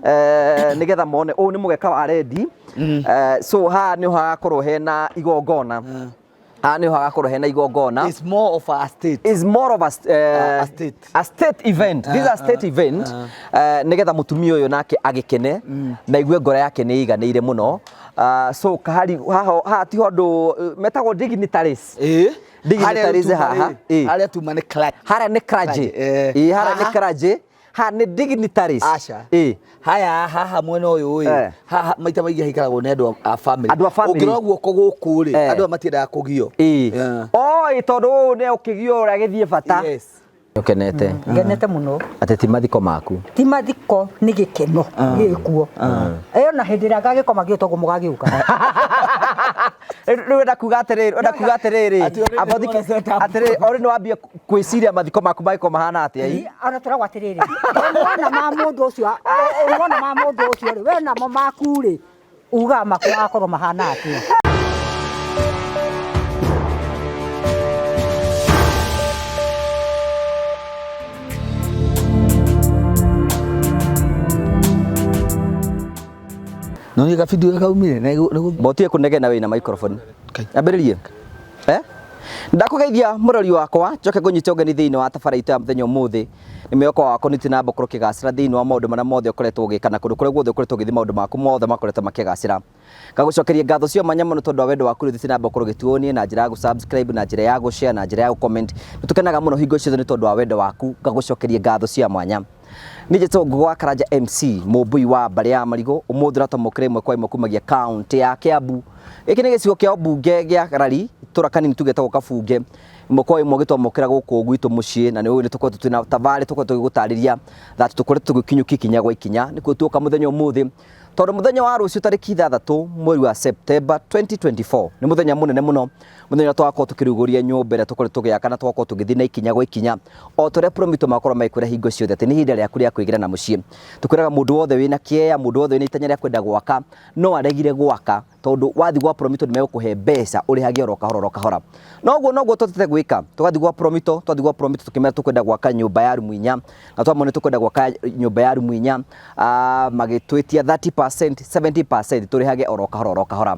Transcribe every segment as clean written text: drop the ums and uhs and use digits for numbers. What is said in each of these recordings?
Nĩgetha mone ũyũ nĩ mũgeka wa rendi. So haha nĩho hagakorwo hena igongona. Haha nĩho hagakorwo hena igongona. It's more of a state. Is more of A state. A state event. This is a state event. Nĩgetha mũtumia ũyũ nake agĩkene na igue ngoro yake nĩ ĩiganĩire mũno. So kahari haha haha tiho andũ metagwo dignitaries. Ĩĩ. Dignitaries Harĩa haha. tuma rĩ, Ĩĩ. Harĩa tuma nĩ clergy. Harĩa nĩ clergy. Clergy, eh. Ĩĩ, harĩa nĩ Haha. clergy. Haha nĩ dignitaries. Aca. Ĩĩ. Haya haha mwena ũyũ ĩ Eh. haha maita maingĩ haikaragwo nĩ andũ a family. Andũ a family. Ũngĩrora guoko gũkũ rĩ, Eh. andũ aya matiendaga kũgio. Ĩĩ. Yeah. Oi, tondũ ũyũ nĩ ũkĩgio ũrĩa gĩthiĩ bata. Yes. Ũkenete. Ngenete mũno. Atĩ ti mathiko maku. Ti mathiko nĩ gĩkeno gĩkuo. Ĩyo na hĩndĩ ĩrĩa ngagĩkoma gĩũtagwo mũgagĩũka. Rĩu enda kuga atĩrĩrĩ, enda kuga atĩrĩrĩ, Atĩ already amba ũthike- nĩwona set up. atĩrĩrĩ, already nĩwambia kwĩciria mathiko maku mangĩkorwo mahana atĩa ii? Ona tũragwo atĩrĩrĩ, wona ma mũndũ ũcio, wona ma mũndũ ũcio rĩ, we namo maku rĩ, ugaga maku magakorwo mahana atĩa? No nĩ gabidio kaumire na Botie kũnegena wĩna microphone. Ambĩrĩrie. Eh? Ndakũgeithia mũrori wakwa njoke ngũnyite ũgeni thĩinĩ wa tabara itũ ya mũthenya ũmũthĩ. Nĩ mwĩhoko wakwa nĩ na gũkorwo ũkĩgacĩra thĩinĩ wa maũndũ marĩa mothe ũkoretwo ũgĩka na kũndũ kũrĩa guothe ũkoretwo ũgĩthiĩ maũndũ maku mothe makoretwo makĩgacĩra. Ngagũcokeria ngatho cia mwanya mũno tondũ wa wendo waku ũrĩa ũthiĩte na mbere gũkorwo ũgĩtuonia na njĩra ya gũ-subscribe, na njĩra ya gũ-share, na njĩra ya gũ-comment. Nĩ tũkenaga mũno hingo ciothe nĩ tondũ wa wendo waku. Ngagũcokeria ngatho cia mwanya. Niĩ njĩtagwo Ngũgũ wa Karanja MC, mũmbui wa mbarĩ ya Marigũ. Ũmũthĩ ũratwamũkĩra ĩmwe kwa ĩmwe kumagia kaũntĩ ya Kĩambu. Gĩkĩ nĩ gĩcigo kĩa ũmbunge gĩa Rari, itũra kanini tu getagwo Kabunge. Ĩmwe kwa ĩmwe ũgĩtwamũkĩra gũkũ gwitũ mũciĩ, na nĩ ũĩ nĩ tũkoretwo twĩna tabarĩ tũkoretwo tũgĩgũtarĩria that tũkoretwo tũgĩkinyũkia ikinya gwa ikinya. Nĩkuo tuoka mũthenya ũmũthĩ, tondũ mũthenya wa rũciũ tarĩki 6 mweri wa September 2024 nĩ mũthenya mũnene mũno, mũthenya ũrĩa tũgakorwo tũkĩrugũria nyũmba ĩrĩa tũkoretwo tũgĩaka na tũgakorwo tũgĩthiĩ na ikinya gwa ikinya o ta ũrĩa Promito makorwo magĩkwĩra hingo ciothe atĩ nĩ ihinda rĩaku rĩa kwĩgĩra na mũciĩ. Tũkwĩraga mũndũ wothe wĩna kĩeya, mũndũ wothe wĩna itanya rĩa kwenda gwaka no aregire gwaka tondũ wathiĩ gwa Promito nĩ megũkũhe mbeca ũrĩhage oro kahora oro kahora. Noguo noguo twathiĩte gwĩka, tũgathiĩ gwa Promito, twathiĩ gwa Promito tũkĩmera tũkwenda gwaka nyũmba ya rumu inya, na twamona tũkwenda gwaka nyũmba ya rumu inya, magĩtwĩtia 30%, 70% tũrĩhage oro kahora oro kahora.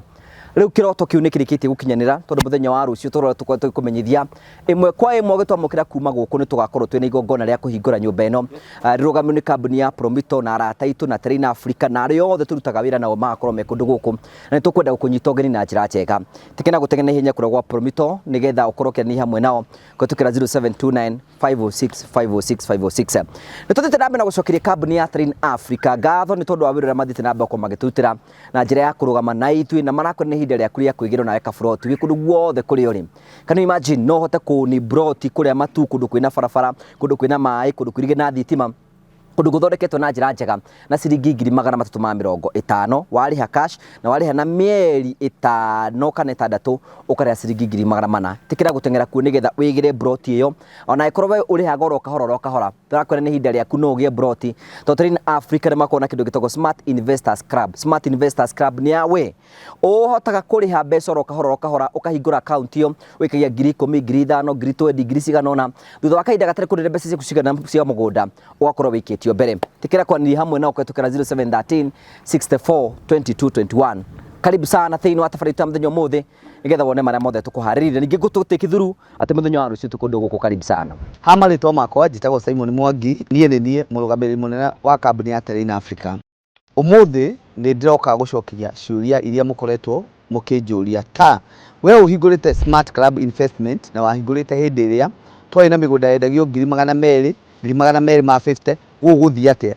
Rĩu kĩroto kĩu nĩ kĩrĩkĩtie gũkinyanĩra tondũ mũthenya wa rũciũ tũrora tũkoretwo tũgĩkũmenyithia ĩmwe kwa ĩmwe ũgĩtwamũkĩra kuma gũkũ nĩ tũgakorwo twĩna igongona rĩa kũhingũra nyũmba ĩno. Rĩrũgamio nĩ kambuni ya Promito na arata aitũ na Terrain Africa na arĩa othe tũrutaga wĩra nao magakorwo me kũndũ gũkũ, na nĩ tũkwenda gũkũnyita ũgeni na njĩra njega. Tikena gũteng'era na ihenya kũrĩa gwa Promito nĩgetha ũkorwo ũkĩaranĩria hamwe nao kũhĩtũkĩra 0729 506 506 506. Nĩ tũthiĩte na mbere na gũcokeria kambuni ya Terrain Africa ngatho nĩ tondũ wa wĩra ũrĩa mathiĩte na mbere gũkorwo magĩtũrutĩra na njĩra ya kũrũgama na ithuĩ, na marakwĩra nĩ ihinda rĩaku rĩa kwĩgĩrwo nawe kaburoti wĩ kũndũ guothe kũrĩa ũrĩ. Can you imagine no ũhote kũũni broti kũrĩa matu, kũndũ kwĩna barabara, kũndũ kwĩna maĩ, kũndũ kwĩrige na thitima, kũndũ gũthondeketwo na njĩra njega na ciringi 350,000 warĩha cash na warĩha na mĩeri 5 kana 6 ũkarĩha ciringi 400,000. Ĩtĩkĩra gũteng'era kuo nĩgetha wĩgĩre broti ĩyo, ona angĩkorwo we ũrĩhaga oro kahora oro kahora, tũrakwĩra nĩ ihinda rĩaku no ũgĩe broti, tondũ Terrain Africa nĩ makoragwo na kĩndũ gĩtagwo Smart Investors Club. Smart Investors Club nĩ ya we ũhotaga kũrĩha mbeca oro kahora oro kahora, ũkahingũra account ĩyo ũikagia 10,000, 5,000, 20,000, ngiri cigana ũna, thutha wa kahinda gatarĩ kũnene mbeca ciaku cigana cia mũgũnda ũgakorwo wĩikĩtio mbere. Ĩtĩkĩra kwaranĩria hamwe nao kũhĩtũkĩra 0713 64 22 21. Karibu sana thĩinĩ wa tabarĩra itũ ya mũthenya ũmũthĩ nĩgetha wone marĩa mothe tũkũharĩrĩirie. Ningĩ ngũtũte kĩthuru atĩ mũthenya wa rũciũ twĩ kũndũ gũkũ. Karibu sana. Ha marĩtwa makwa njĩtagwo Simon Mwangi, niĩ nĩ niĩ mũrũgamĩrĩri mũnene wa kambuni ya Terrain Africa. Ũmũthĩ nĩ ndĩroka gũcokeria ciũria iria mũkoretwo mũkĩnjũria ta, we ũhingũrĩte Smart Club Investment na wahingũrĩte hĩndĩ ĩrĩa twarĩ na mĩgũnda yendagio 200,000, 250,000, gũgũthiĩ atĩa?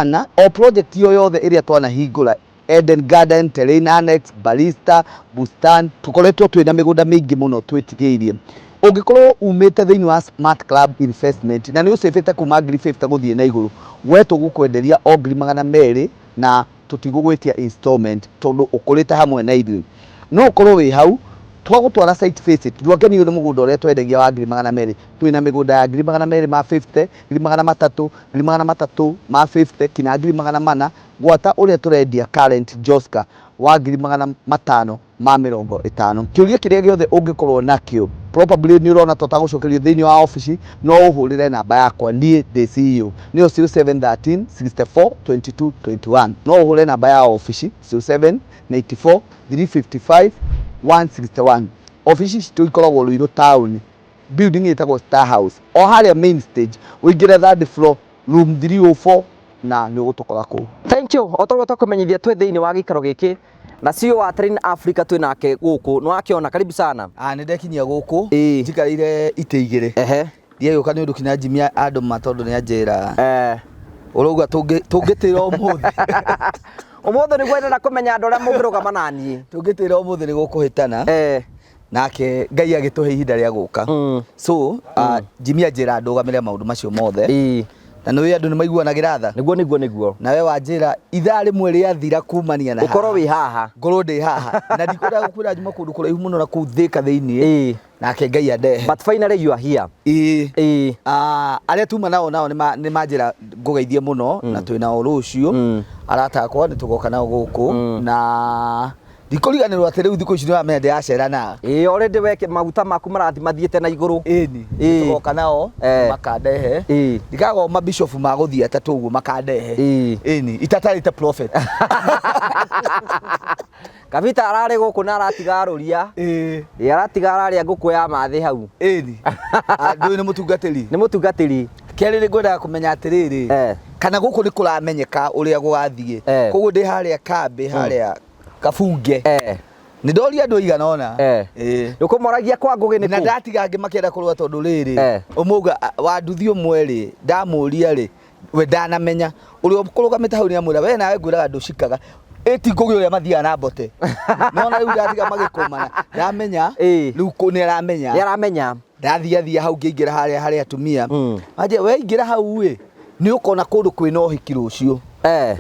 One, o project o yothe ĩrĩa twanahingũra, Eden Garden, Terrain Annex, Barista, Bustan, tũkoretwo twĩna mĩgũnda mĩingĩ mũno twĩtigĩirie. Ũngĩkorwo umĩte thĩinĩ wa Smart Club Investment na nĩ ũcĩbĩte kuma 50,000 gũthiĩ na igũrũ, we tũgũkwenderia o 200,000 na tũtigũgwĩtia installment tondũ ũkũrĩte hamwe na ithuĩ. No ũkorwo wĩ hau, twagũtwara site visit, ndwakenio nĩ mũgũnda ũrĩa twendagia wa 200,000, twĩna mĩgũnda ya 250,000, 300,000, 350,000 kinya 400,000, gwata ũrĩa tũrendia current Joska. wa 550,000. Kĩũria kĩrĩa gĩothe ũngĩkorwo nakĩo, probably nĩ ũrona ta ũtagũcokerio thĩinĩ wa obici, no ũhũrĩre namba yakwa, niĩ ndĩ CEO, nĩyo 0713 64 22 21. No ũhũre namba ya obici 0794 355 161. Obici citũ ikoragwo Ruiru town, building ĩtagwo Star House, o harĩa main stage, ũingĩre third floor, room 304, na nĩ ũgũtũkora kũu. Thank you. O toguo twakumenyithia twĩ thĩinĩ wa gĩikaro gĩkĩ na CEO wa Train Africa twĩ nake gũkũ. Nĩ wakĩona, karibu sana. Ah, nĩ ndekinyia gũkũ. Ĩĩ. Njikarĩire itĩ igĩrĩ. Ndiagĩũka nĩ ũndũ kinya Jimmy andũma tondũ nĩ anjĩra. Ũrauga tũngĩtĩra ũmũthĩ. Ũmũthĩ nĩguo ndĩrenda kũmenya andũ arĩa mũngĩrũgama na niĩ. Tũngĩtĩra ũmũthĩ nĩ gũkũhĩtana. Nake Ngai agĩtũhe ihinda rĩa gũka. So, Jimmy anjĩra ndũgamĩre maũndũ macio mothe. Na nĩ ũĩ andũ nĩ maiguanagĩra tha. Nĩguo, nĩguo, nĩguo. Na we wanjĩra ithaa rĩmwe rĩathira kumania na Ũkorwo haha. wĩ haha. Ngorwo ndĩ haha. Na ndikwenda gũkwĩra njuma kũndũ kũraihu mũno na kũu Thĩka thĩinĩ. Nake Ngai andehe. But finally you are here. Ĩĩ. Arĩa tuma nao nao nĩ manjĩra ngũgeithie mũno na twĩ nao rũciũ. Arata akwa nĩ tũgoka nao gũkũ. Na ndikũriganĩrwo atĩ rĩu thikũ ici nĩ ũramenya ndĩracera na. Ĩĩ, already weke maguta maku marathiĩ mathiĩte na igũrũ. Ĩni, tũgoka nao, makandehe. Ndikagwo mabishofu ma gũthiĩ atatũ ũguo makandehe. Ĩni, itatarĩte prophet. Kabita ararĩ gũkũ na aratiga arũria. Ĩĩ, aratiga ararĩa ngũkũ ya mathĩ hau. Ĩni. Ndũĩ nĩ mũtungatĩri? Nĩ mũtungatĩri. Kerĩ nĩ ngwendaga kũmenya atĩrĩrĩ, kana gũkũ nĩ kũramenyeka ũrĩa gũgathiĩ. Koguo ndĩ harĩa kambĩ, harĩa Kabunge. Nĩ ndoria andũ aigana ũna. Nĩ ũkũmoragia kwa Ngũgĩ nĩ Na kũ? ndatiga angĩ makĩenda kũrũa tondũ rĩrĩ, ũmũga, wa nduthi ũmwe rĩ, ndamũria rĩ, we ndanamenya. Ũrĩa ũkũrũgamĩte hau nĩamwĩra, we nawe ngwĩraga ndũcikaga. Ĩti Ngũgĩ ũrĩa mathiaga na mbote. Nona rĩu ndatiga magĩkũmana. Ndamenya, rĩu nĩ aramenya. Nĩ aramenya. Ndathiathia hau ngĩingĩra harĩa harĩ atumia. Anjia, we ingĩra hau ĩ, nĩ ũkona kũndũ kwĩna ũhiki rũciũ.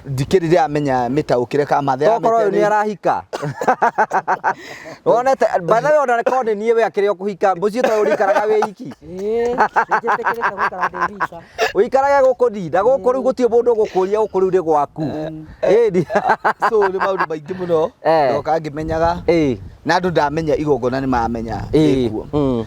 Ndikĩrĩ ndĩramenya mĩtaũkĩre ka mathe ya Tokorwo ũyũ mĩtĩ nĩ arahika. Wonete, by the way, ona korwo nĩ niĩ we akĩrĩ o kũhika, mũciĩ ta ũyũ ũrĩikaraga wĩ iki. Ĩĩ, nĩnjĩtĩkĩrĩte gũikara ndĩ wika. Ũikarage gũkũ ndinda, gũkũ rĩu gũtirĩ mũndũ ũgũkũria, gũkũ rĩu nĩ gwaku. Ĩni. So nĩ maũndũ maingĩ mũno. Ndoka ngĩmenyaga. Na andũ ndamenya igongona nĩ mamenya rĩkuo.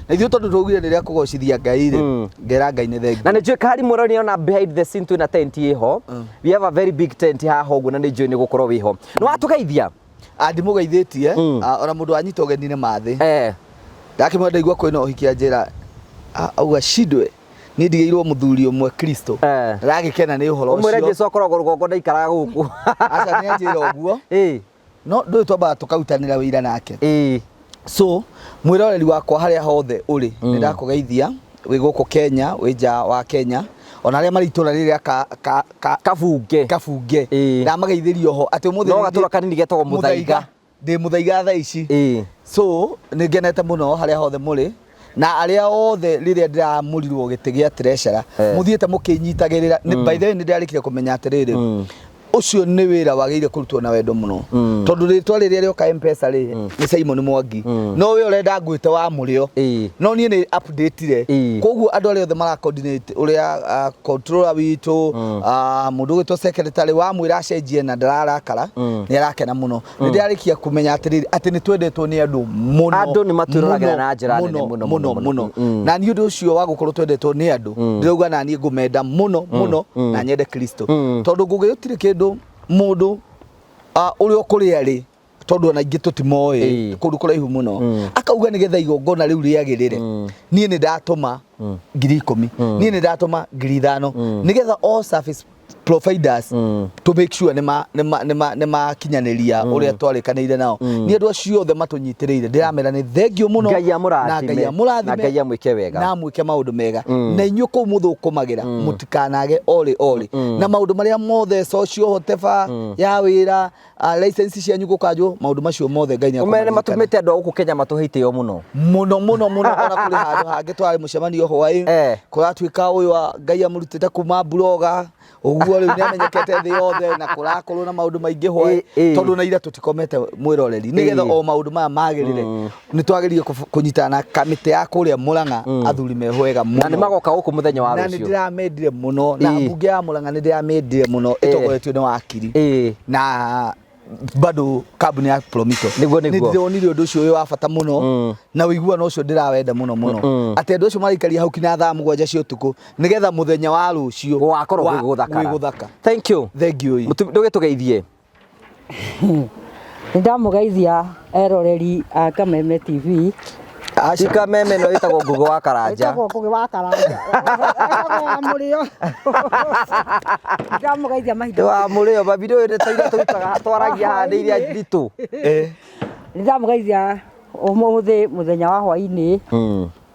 Na ithuĩ tondũ twaugire nĩ rĩa kũgocithia Ngai rĩ, ngera Ngai nĩ thengiũ. Na nĩ njũĩ Kari Mũrori nĩona behind the scene twĩna tent ĩho. We have a very big tent haha ũguo na nĩ njũĩ nĩ gũkorwo wĩho. Nĩ watũgeithia? Ndimũgeithĩtie, ona mũndũ wanyita ũgeni nĩ mathĩ. Ndakĩmwĩra ndaigua kwĩna ũhiki anjĩra, auga Shindwe, niĩ ndigĩirwo mũthuri ũmwe Kristo. Ndĩragĩkena nĩ ũhoro Ũmwĩre ũcio. Jesu akoragwo rũgongo ndaikaraga gũkũ. Aca nĩ anjĩra ũguo. No ndũĩ twambaga tũkarutanĩra wĩira nake. So mwĩroreri wakwa harĩa hothe ũrĩ, nĩ ndakũgeithia wĩ gũkũ Kenya, wĩ nja wa Kenya, ona arĩa marĩ itũra rĩrĩa Kabunge. Kabunge. Ndamageithĩria oho atĩ ũmũthĩ No nĩ gatũra kanini getagwo Mũthaiga. Mũthaiga. Ndĩ Mũthaiga thaa ici. So nĩ ngenete mũno harĩa hothe mũrĩ. Na arĩa othe rĩrĩa ndĩramũrirwo gĩtĩ gĩa treasurer, mũthiĩte mũkĩnyitagĩrĩra. By the way, nĩ ndĩrarĩkire kũmenya atĩrĩrĩ, ũcio nĩ wĩra wagĩrĩire kũrutwo na wendo mũno. Tondũ rĩtwa rĩrĩa rĩoka M-Pesa rĩ, nĩ Simon Mwangi. No we ũrenda ngwĩte wa mũrĩo. No niĩ nĩ update-ire. Koguo andũ arĩa othe mara coordinate ũrĩa, controller witũ, mũndũ ũgwĩtwo secretary, wamwĩra acenjie na ndararakara, nĩ arakena mũno. Nĩ ndĩrarĩkia kũmenya atĩrĩrĩ, atĩ nĩ twendetwo nĩ andũ mũno, Andũ nĩ matwĩroragĩra mũno, na njĩra nene mũno, mũno, mũno, mũno, mũno. Na niĩ ũndũ ũcio wa gũkorwo twendetwo nĩ andũ, ndĩrauga na niĩ ngũmenda mũno, mũno, na nyende Kristo. Tondũ ngũgĩ gũtirĩ kĩndũ mũndũ, ũrĩa ũkũrĩa rĩ, tondũ ona ingĩ tũtimoĩ, kũndũ kũraihu mũno. Akauga nĩgetha igongona rĩu rĩagĩrĩre. Niĩ nĩ ndatũma 10,000. Niĩ nĩ ndatũma 5,000. Nĩgetha all service providers to make sure nĩ makinyanĩria ũrĩa twarĩkanĩire nao. Nĩ andũ acio othe matũnyitĩrĩire, ndĩramera nĩ thengiũ mũno. Ngai amũrathime. Na Ngai amũrathime. Na Ngai amwĩke wega. Na amwĩke maũndũ mega. Na inyuĩ kũu mũthũkũmagĩra, mũtikanage orĩ orĩ. Na maũndũ marĩa mothe, social whatever, ya wĩra, license cianyu gũkanjwo, maũndũ macio mothe Ngai nĩ Ũmere nĩ akũmaririkana. matũmĩte andũ a gũkũ Kenya matũhe itĩo mũno. Mũno, mũno, mũno. Ona kũrĩ handũ hangĩ twarĩ mũcemanio hwaĩ, kũratuĩka ũyũ wa Ngai amũrutĩte kuma Buroga, ũguo rĩu nĩ amenyekete thĩ yothe, na kũrakorwo na maũndũ maingĩ hwaĩ, tondũ na ira tũtikomete mwĩroreri, nĩgetha o maũndũ maya magĩrĩre. Nĩ twagĩrĩire kũnyitana na kamĩtĩ ya kũrĩa Mũrang'a, athuri mehwega Na nĩ mũno. magoka gũkũ mũthenya wa Na nĩ rũciũ. ndĩramendire mũno, na mbunge ya Mũrang'a nĩ ndĩramendire mũno, ĩtongoretio nĩ wakiri. Na Bado kambuni ya Promito. Nĩguo. Nĩ ndĩronire ũndũ ũcio wĩ wa bata mũno na ũiguano ũcio ndĩrawenda mũno mũno, atĩ andũ acio maraikaria hau kinya thaa 7 cia ũtukũ nĩgetha mũthenya wa rũciũ gũgakorwo gwĩ gũthakara. Gwĩ gũthaka. Thank you. Thank you. Ndũgĩtũgeithie. Nĩ ndamũgeithia eroreri a Kameme TV. Aca. Ti Kameme, no ĩtagwo Ngũgĩ wa Karanja. Ĩtagwo Ngũgĩ wa Karanja. Ĩtagwo wa Mũrĩo. Nĩ ndamũgeithia mahinda. Wa Mũrĩo babi, ndũĩ ndeto iria tũrutaga twaragia haha nĩ iria nditũ. Nĩ ndamũgeithia ũmũthĩ mũthenya wa hwainĩ,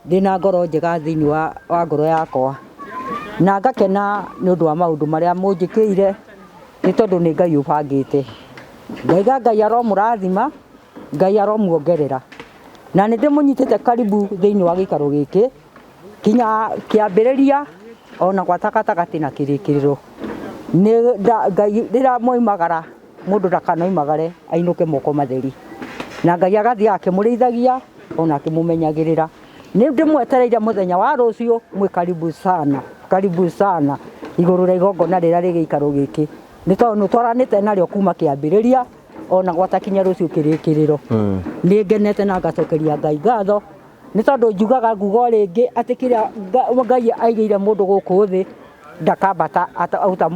ndĩna ngoro njega thĩinĩ wa ngoro yakwa na ngakena nĩ ũndũ wa maũndũ marĩa mũnjĩkĩire, nĩ tondũ nĩ Ngai ũbangĩte. Ngaiga Ngai aromũrathima, Ngai aromuongerera, na nĩ ndĩmũnyitĩte karibu thĩinĩ wa gĩikaro gĩkĩ kinya kĩambĩrĩria ona gwata gatagatĩ na kĩrĩkĩrĩro. Nĩ Ngai rĩrĩa mwoimagara, mũndũ ndakanoimagare ainũke moko matheri, na Ngai agathiĩ akĩmũrĩithagia ona akĩmũmenyagĩrĩra. Nĩ ndĩmwetereire mũthenya wa rũciũ, mwĩ karibu sana, karibu sana igũrũ rĩa igongona rĩrĩa rĩ gĩikaro gĩkĩ, nĩ tondũ nĩ twaranĩte narĩo kuma kĩambĩrĩria ona gwata kinya rũciũ kĩrĩkĩrĩro. Nĩ ngenete na ngacokeria Ngai ngatho, nĩ tondũ njugaga nguga o rĩngĩ atĩ kĩrĩa Ngai aigĩire mũndũ gũkũ thĩ ndakambata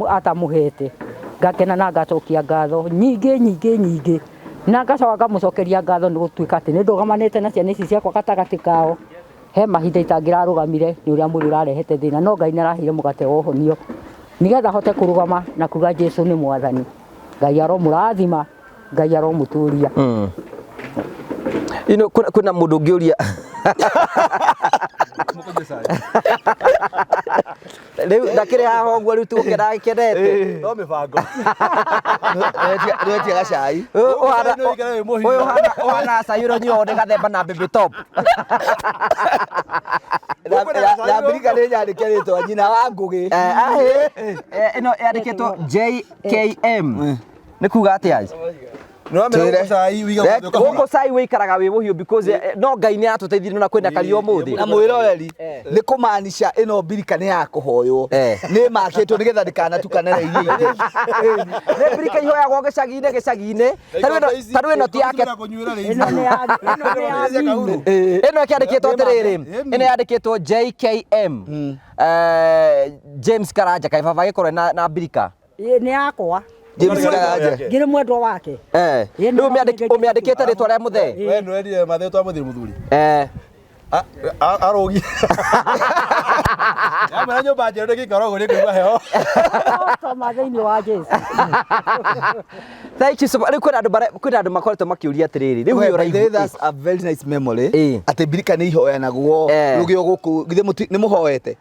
atamũhete. Ngakena na ngacokia ngatho nyingĩ nyingĩ nyingĩ, na ngacoka ngamũcokeria ngatho nĩ gũtuĩka atĩ nĩ ndũgamanĩte na ciana ici ciakwa gatagatĩ kao. He mahinda itangĩrarũgamire nĩ ũrĩa mwĩrĩ ũrarehete thĩna, no Ngai nĩ araheire mũgate wa ũhonio nĩgetha hote kũrũgama na kuga Jesu nĩ mwathani. Ngai aromũrathima, Ngai aromũtũria. Ino kwĩna mũndũ ũngĩũria rĩu ndakĩrĩ haha ũguo, rĩu tũgũkena gĩkenete. No mĩbango. Nĩwetia gacai. Ũyũ ũhana Nĩ ũikare wĩ mũhiũ. Ũyũ ũhana cai ũrĩa ũnyuagwo nĩ gathemba na baby top. Na mbirika nĩ nyandĩke rĩtwa nyina wa Ngũgĩ. Ahĩ. Ĩno yandĩkĩtwo JKM, nĩ kuga atĩa? Nĩwamenya gũkũ cai wĩiga Reke- gũthiĩ ũkahora. Gũkũ cai wĩikaraga wĩ mũhiũ because no Ngai nĩ aratũteithirie na kwĩna karia ũmũthĩ. Na mwĩroreri, nĩ kũmaanisha ĩno mbirika nĩ ya kũhoywo, nĩ makĩtwo nĩgetha ndĩkanatukane na iria ingĩ. Nĩ mbirika ihoyagwo gĩcagi-inĩ gĩcagi-inĩ. Ta rĩu ĩno ti yake. Ĩno nĩ ya mimi. Ĩno ĩkĩandĩkĩtwo atĩrĩrĩ, ĩno yandĩkĩtwo JKM, James Karanja. Kaĩ baba agĩkorwo na mbirika? Ĩ, nĩ yakwa. James Karanja. Ngĩrĩ mwendwa wake. Ĩ, Rĩu ũmĩandĩkĩte rĩtwa rĩa mũthee. We nĩwendire mathe twamũthire mũthuri. Arũgi yamwĩra nyũmba njerũ ndĩgĩikara ũguo, nĩngũigua heho. Toma thĩinĩ wa Jesu. Thank you so much. Rĩu kwĩna andũ makoretwo makĩũria atĩrĩrĩ, rĩu Well, we by the way, ũraigua that's a very nice memory, atĩ mbirika nĩ ihoyanagwo rũgĩo gũkũ. Githĩ nĩ mũhoete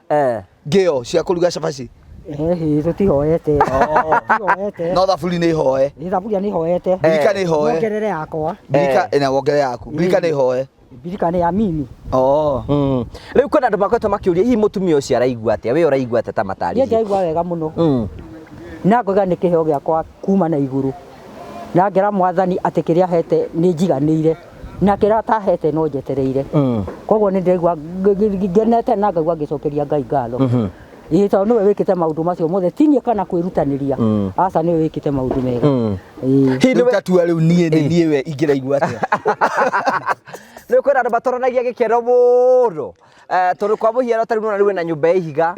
ngĩo cia kũruga cabaci? Ĩhĩ, tũtihoete. Tũtihoete. No thaburi nĩ ihoe. Ĩ, thaburia nĩ hoete. Mbirika nĩ ihoe. Wongerere yakwa. Mbirika ĩna wongere yaku, mbirika nĩ ihoe. Mbirika nĩ ya mimi. Oh. Rĩu kwĩna andũ makoretwo makĩũria, hihi mũtumia ũcio araigua atĩa? We ũraigua atĩa ta Niĩ matarĩrie? ndĩraigua wega mũno na ngoiga nĩ kĩheo gĩakwa kuma na igũrũ, na ngera mwathani atĩ kĩrĩa ahete nĩ njiganĩire na kĩrĩa atahete no njetereire. Koguo nĩ ndĩraigua ngenete na ngaigua ngĩcokeria Ngai ngatho, ĩĩ, tondũ nĩwe wĩkĩte maũndũ macio mothe, ti niĩ kana kwĩrutanĩria, aca, nĩwe wĩkĩte maũndũ mega. Ĩĩ. Hihi Rĩu tatua rĩu niĩ nĩ niĩ, we ingĩraigua atĩa? Nĩ kwĩna andũ matoranagia gĩkeno mũno. Tondũ kwa mũhiano ta rĩu nĩwona rĩu wĩna nyũmba ya ihiga.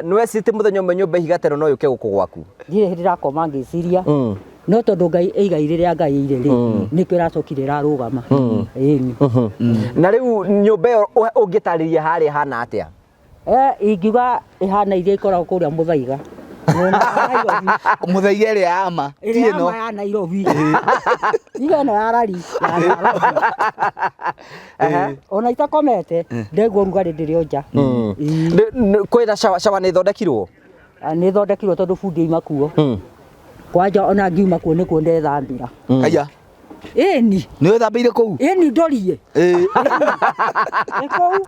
Nĩ wecirĩtie mũthenya ũmwe nyũmba ya ihiga ta ĩno no yũke gũkũ gwaku? Ndirĩ hĩndĩ ndĩrakoma ngĩciria, no tondũ Ngai igai rĩrĩa Ngai aire rĩ, nĩkĩo ĩracokire ĩrarũgama. Ĩni. Na rĩu nyũmba ĩyo ũngĩtarĩria harĩa hana atĩa? Ingiuga ĩhana iria ikoragwo kũrĩa Mũthaiga mwena wa Nairobi. Mũthaiga ĩrĩa ya ma ti Ĩrĩa ĩno. ya ma ya Nairobi, iga ĩno ya rari ya Nairobi. Ona itakomete ndegwo rugarĩ ndĩrĩ o nja. Ĩĩ. Kwĩna shower nĩ ĩthondekirwo? Ah, nĩ ĩthondekirwo tondũ bundi aima kuo kwanja, ona ngiuma kuo nĩkuo ndethambĩra. Aya. Ĩni. Nĩ wĩthambĩire kũu? Ĩni, ndorie. Nĩ kũu.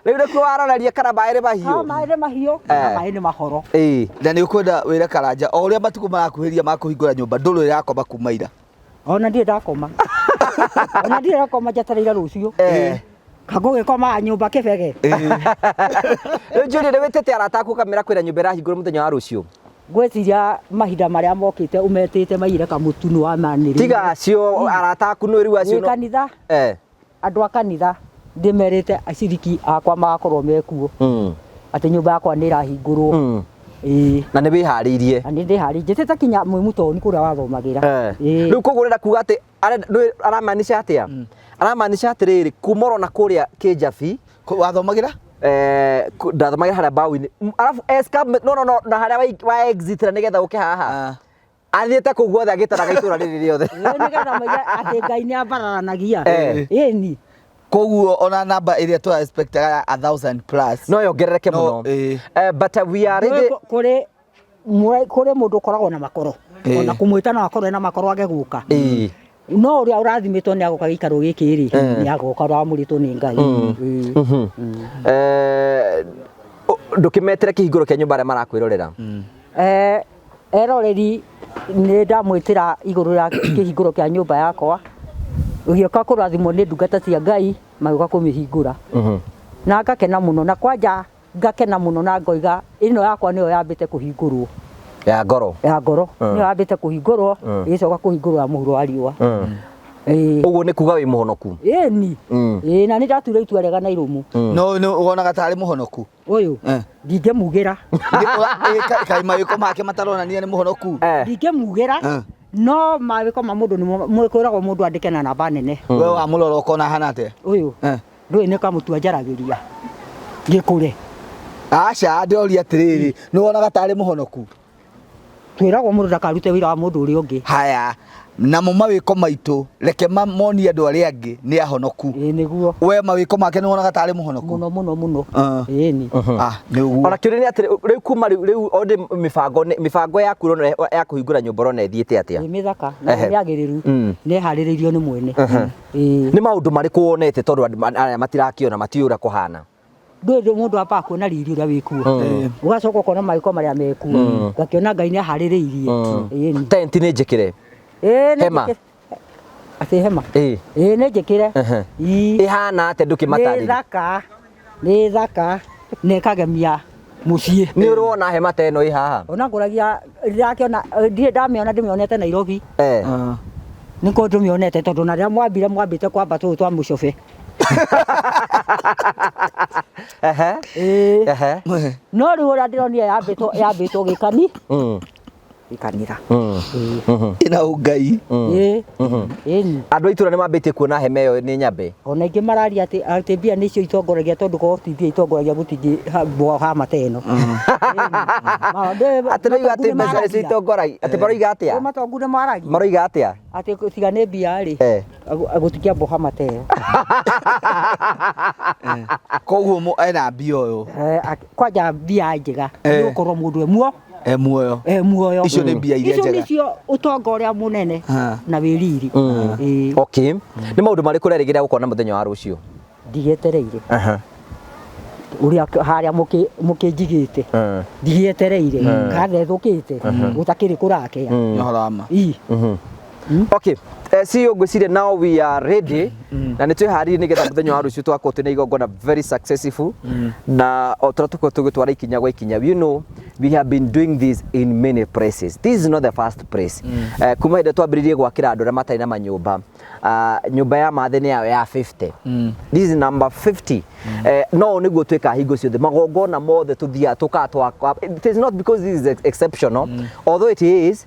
Rĩu nĩkuo waroreria kana maĩ nĩ mahiũ? Ah, maĩ nĩ mahiũ kana maĩ nĩ mahoro. Na nĩ ũkwenda wĩre Karanja o ũrĩa matukũ marakuhĩrĩria ma kũhingũra nyũmba, ndũrũ ĩrakoma kuma ira. Ona ndirĩ ndakoma, ona ndirĩ ndakoma, njetereire rũciũ kangũgĩkomaga nyũmba kĩbege. Rĩu Julia, nĩ wĩtĩte arata aku ũkamera kwĩna nyũmba ĩrahingũrwo mũthenya wa rũciũ? Ngwĩciria mahinda marĩa mokĩte ũmetĩte maiyĩre kamũtu nĩ wamanĩrĩire. Tiga acio arata aku nĩ rĩu acio Gwĩ kanitha. Andũ a kanitha ndĩmerĩte aciriki akwa magakorwo mekuo. Atĩ nyũmba yakwa nĩ ĩrahingũrwo. Ĩĩ. Na nĩ wĩharĩirie. Na nĩ ndĩharĩirie. Njĩtĩte kinya mwĩ mũtoni kũrĩa wathomagĩra. Ĩĩ. Rĩu koguo ũrenda kuga atĩ aramaanisha atĩa? Aramaanisha atĩrĩrĩ, kuma ũrona kũrĩa Kĩnjabi Wathomagĩra? Ndathomagĩra harĩa mbaũ-inĩ. Arabu escarpment, no, no, no, na harĩa wa exit na nĩgetha ũke haha. Athiĩte kũu guothe agĩtaraga itũra rĩrĩ rĩothe. Ĩĩ, nĩgetha moige atĩ Ngai nĩ ambararanagia. Ĩni. Koguo ona namba ĩrĩa tũra expectaga ya 1000 plus. No yongerereke No, mũno. ĩĩ. But we are ready. Kũrĩ mũndũ ũkoragwo na makoro. Ona kũmwĩta no akorwo ena makoro age gũka. No ũrĩa ũrathimĩtwo nĩ agoka gĩikaro gĩkĩ rĩ, nĩ agoka ũrĩa wamũrĩtwo nĩ Ngai. Ndũkĩmetere kĩhingũro kĩa nyũmba arĩa marakwĩrorera. Eroreri nĩ ndamwĩtĩra igũrũ rĩa kĩhingũro kĩa nyũmba yakwa. Ũgĩũka kũrathimwo nĩ ndungata cia Ngai magĩũka kũmĩhingũra. Na ngakena mũno, na kwanja ngakena mũno na ngoiga ĩno yakwa nĩyo yambĩte kũhingũrwo. Ya ngoro. Ya ngoro. Nĩyo yambĩte kũhingũrwo, ĩgĩcoka kũhingũrwo ya mũhuro wa riũa. Ũguo nĩ kuga wĩ mũhonoku? Ĩni. Ĩĩ, na nĩ ndatuire itua rĩega na irũmu. No, no, wonaga tarĩ mũhonoku? Ũyũ? Ndingĩmugĩra. Kaĩ mawĩko make mataronania nĩ mũhonoku? Ndingĩmugĩra. No mawĩko ma mũndũ nĩmo kwĩragwo mũndũ andĩke na namba nene. We wamũrora ũkona ahana atĩa? Ũyũ? Ndũĩ nĩ kamũtua njaragĩria. Gĩkũre. Aca, ndĩroria atĩrĩrĩ, nĩ wonaga tarĩ mũhonoku? Twĩragwo mũndũ ndakarute wĩra wa mũndũ ũrĩa ũngĩ. Haya, namo mawĩko maitũ reke monie andũ arĩa angĩ nĩ ahonoku. Ĩĩ nĩguo. We mawĩko make nĩ wonaga tarĩ mũhonoku? Mũno, mũno, mũno. Ĩĩ nĩ. Nĩ ũguo. Ona kĩũria nĩ atĩrĩ, rĩu kuma rĩu, rĩu onde mĩbango nĩ, mĩbango yaku ũrona ya kũhingũra nyũmba ũrona ĩthiĩte atĩa? Ĩ mĩthaka, na nĩ mĩagĩrĩru. Nĩ ĩharĩrĩirio nĩ mwene. Ĩĩ. Nĩ maũndũ marĩkũ wonete tondũ andũ aya matirakĩona, matiũĩ ũrĩa kũhana? Ndũĩ ndũ mũndũ ambaga kuona riri ũrĩa wĩkuo. Ũgacoka ũkona mawĩko marĩa mekuo. Ũgakĩona Ngai nĩ aharĩrĩirie. Ĩĩ nĩ. Tent nĩ njĩkĩre? Ĩĩ, nĩ Hema? njĩkĩre. Atĩ hema? Ĩĩ. Ĩĩ, nĩ njĩkĩre. Ii. Ĩhana atĩa ndũkĩmatarĩrie? Nĩ thaka. Nĩ thaka. Na ĩkagemia mũciĩ. Nĩ ũrĩ wona hema ta ĩno ĩ haha? Ona ngũragia, ndĩrakĩona, ndirĩ ndamĩona, ndĩmĩonete Nairobi. Nĩ kũ ndĩmĩonete tondũ na rĩrĩa mwambire, mwambĩte kwamba tũũ twa mũcobe. Ĩĩ. No rĩu ũrĩa ndĩronire yambĩtwo gĩkani. Gĩkanitha. Ĩna ũngai. Ĩĩ. Ĩni. Andũ a itũũra nĩ mambĩtie kuona hema ĩyo nĩ nyambe. Ona aingĩ mararia atĩ mbia nĩcio itongoragia tondũ korwo ti mbia itongoragia gũtingĩ hama ta ĩno. Atĩ rĩu atĩ mbeca nĩcio itongoragia. Atĩ maroiga atĩa? Matongu nĩ maragia. Maroiga atĩa? Atĩ tiga nĩ mbia rĩ. Gũtingĩambwo hama ta ĩyo. Koguo ena mbia ũyũ. Kwanja mbia njega. Nĩ gũkorwo mũndũ e muo. E muoyo. E muoyo. Icio nĩ mbia iria Icio njega. nĩcio ũtonga ũrĩa mũnene na wĩ riri. Ĩĩ. Okay. Nĩ maũndũ marĩkũ ũrerĩgĩrĩra gũkona mũthenya wa rũciũ? Ndigĩetereire. Ũrĩa harĩa mũkĩnjigĩte. Ndigĩetereire. Kathethũkĩte. Gũtakĩrĩ kũrakĩa. Nĩ ũhoro wa ma. Ii. Okay. CEO ngwĩciria now we are ready. Na nĩ twĩharĩirie nĩgetha mũthenya wa rũciũ twakorwo twĩna igongona very successful. Na o ta ũrĩa tũkorwo tũgĩtwara ikinya gwa ikinya. You know, we have been doing this in many places. This is not the first place. Kuma hĩndĩ ĩrĩa twambĩrĩirie gwakĩra andũ arĩa matarĩ na manyũmba. Nyũmba ya Mathe nĩ yao ya 50. This is number 50. No nĩguo twĩkaga hingo ciothe. Magongona mothe tũthiaga tũkaga twaka. It is not because this is exceptional. Although it is,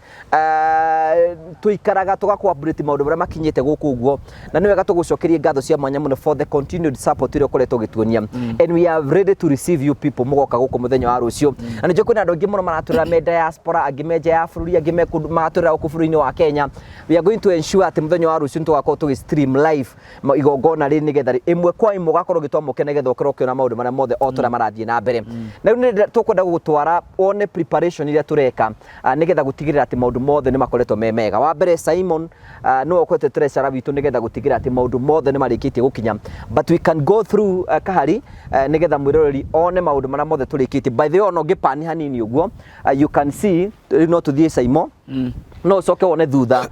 tũikaraga tũgakũ update maũndũ marĩa makinyĩte gũkũ ũguo. Na nĩ wega tũgũcokerie ngatho cia mwanya mũno for the continued support ĩrĩa ũkoretwo ũgĩtuonia. And we are ready to receive you people mũgoka gũkũ mũthenya wa rũciũ. Na nĩ njũĩ kwĩna andũ aingĩ mũno maratũrĩra me diaspora, angĩ me nja ya bũrũri, angĩ me kũndũ maratũrĩra gũkũ bũrũri-inĩ wa Kenya. We are going to ensure atĩ mũthenya wa rũciũ nĩ tũgakorwo tũgĩ stream live igongona rĩrĩ nĩgetha ĩmwe kwa ĩmwe ũgakorwo ũgĩtwamũkĩra nĩgetha ũkorwo ũkĩona maũndũ marĩa mothe o ta ũrĩa marathiĩ na mbere. Na rĩu nĩ tũkwenda gũgũtwara wone preparation iria tũreka, nĩgetha gũtigĩrĩra atĩ maũndũ mothe nĩ makoretwo me mega. Wa mbere Simon, nĩwe ũkoretwo treasurer witũ nĩgetha gũtigĩrĩra atĩ maũndũ mothe nĩ marĩkĩtie gũkinya. But we can go through, kahari, nĩgetha mwĩroreri one maũndũ marĩa mothe tũrĩkĩtie. By the way, ona ũngĩpani hanini ũguo, you can see, rĩu no tũthiĩ Simon. No ũcoke wone thutha,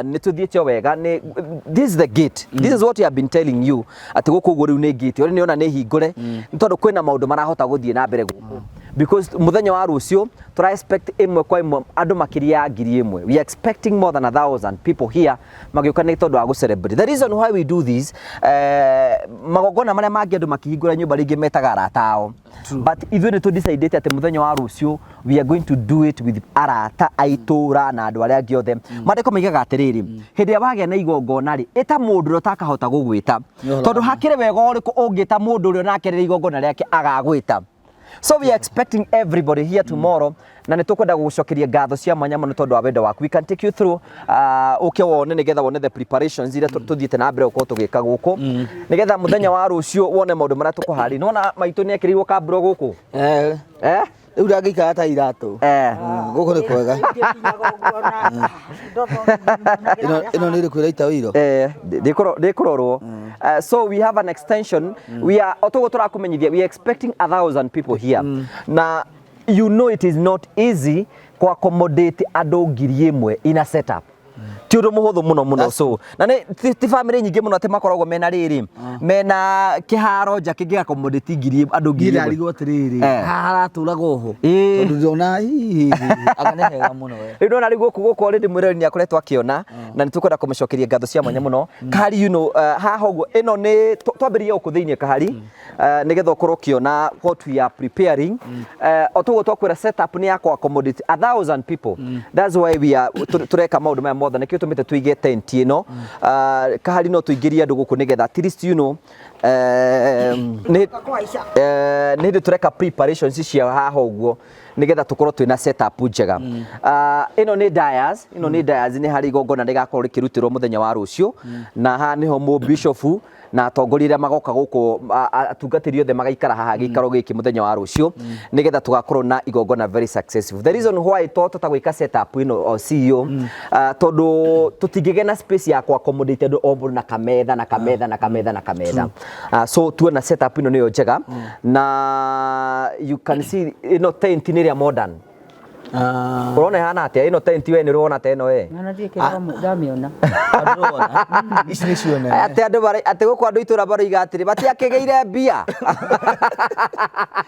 nĩ tũthiĩte o wega. Nĩ, this is the gate. This is what we have been telling you. Atĩ gũkũ ũguo rĩu nĩ gate. Ũrĩa nĩona nĩ hingũre. Nĩ tondũ kwĩna maũndũ marahota gũthiĩ na mbere gũkũ. Because mũthenya wa rũciũ tũra expect ĩmwe kwa ĩmwe andũ makĩria ya 1,000. We are expecting more than 1,000 people here magĩũka nĩ tondũ wa gũ celebrate. The reason why we do this, magongona marĩa mangĩ andũ makĩhingũra nyũmba rĩngĩ metaga arata ao, but ithuĩ nĩ tũ decidete atĩ mũthenya wa rũciũ we are going to do it with arata a itũra na andũ arĩa angĩ othe. Maandĩko maigaga atĩrĩrĩ, hĩndĩ ĩrĩa wagĩa na igongona rĩ, ĩta mũndũ ũrĩa ũtakahota gũgwĩta. Nĩ ũhoro Tondũ wa ma. Hakĩrĩ wega ũrĩkũ ũngĩta mũndũ ũrĩa onake rĩrĩa igongona rĩake agagwĩta? So we are expecting everybody here tomorrow, na nĩ tũkwenda gũgũcokeria ngatho cia mwanya mũno tondũ wa wendo waku. We can take you through, ũke wone nĩgetha wone the preparations iria tũthiĩte na mbere gũkorwo tũgĩka gũkũ, nĩgetha mũthenya wa rũciũ wone maũndũ marĩa tũkũharĩria. Nĩwona maitũ nĩ ekĩrĩirwo kamburo gũkũ. Eh, Eh? Rĩu ndangĩikara ta iratũ. Gũkũ nĩ kwega. Ĩno nĩ ĩrĩkũ ĩraita ũiro? Eh, ndĩkũrorwo. So we have an extension. We are otoguo tũrakũmenyithia, we are expecting 1,000 people here, na you know it is not easy ku accommodate andũ 1,000 in a setup. Ti ũndũ mũhũthũ mũno mũno. So na nĩ ti family nyingĩ mũno atĩ makoragwo mena rĩrĩ, mena kĩharo nja kĩngĩ accommodate andũ Niĩ 1,000. ndarigwo atĩrĩrĩ, haha haratũraga oho? Ĩĩ. Tondũ ndĩrona hihi anga nĩ hega mũno we. Rĩu ndona rĩu gũkũ already mwĩrori nĩ akoretwo akĩona, na nĩ tũkwenda kũmũcokeria ngatho cia mwanya mũno. Kahari, haha ũguo ĩno nĩ twambĩrĩrie gũkũ thĩinĩ, Kahari, nĩgetha ũkorwo ũkĩona what we are preparing. O toguo twakwĩra, setup nĩ ya kũ accommodate 1,000 people. That's why we are tũreka maũndũ maya mothe. Nĩkĩo tũmĩte tũige tent ĩno. Kahari, no tũingĩrie andũ gũkũ nĩgetha at least nĩ hĩndĩ tũreka preparations cia haha ũguo nĩgetha tũkorwo twĩna setup njega. Ĩno nĩ dais, ĩno nĩ dais, nĩ harĩ igongona rĩgakorwo rĩkĩrutĩrwo mũthenya wa rũciũ, na haha nĩho mũbishofu na atongoria arĩa magoka gũkũ, atungatĩri othe magaikara haha gĩikaro gĩkĩ mũthenya wa rũciũ, nĩgetha tũgakorwo na igongona very successful. The reason why twahota gwĩka setup ĩno, o CEO, tondũ tũtingĩgĩa na space ya ku accommodate andũ o mũndũ na kametha na kametha na kametha na kametha. So tuona setup ĩno nĩyo njega, na you can see ĩno tent nĩ ĩrĩa modern. Ũrona ĩhana atĩa ĩno tent? We nĩ ũrona ta ĩno we? Ona ndirĩ kĩndũ ndamĩona. Ndĩrona. Ici nĩcio nene. Atĩ andũ atĩ gũkũ andũ itũra maroiga atĩrĩ matiakĩgĩire mbia.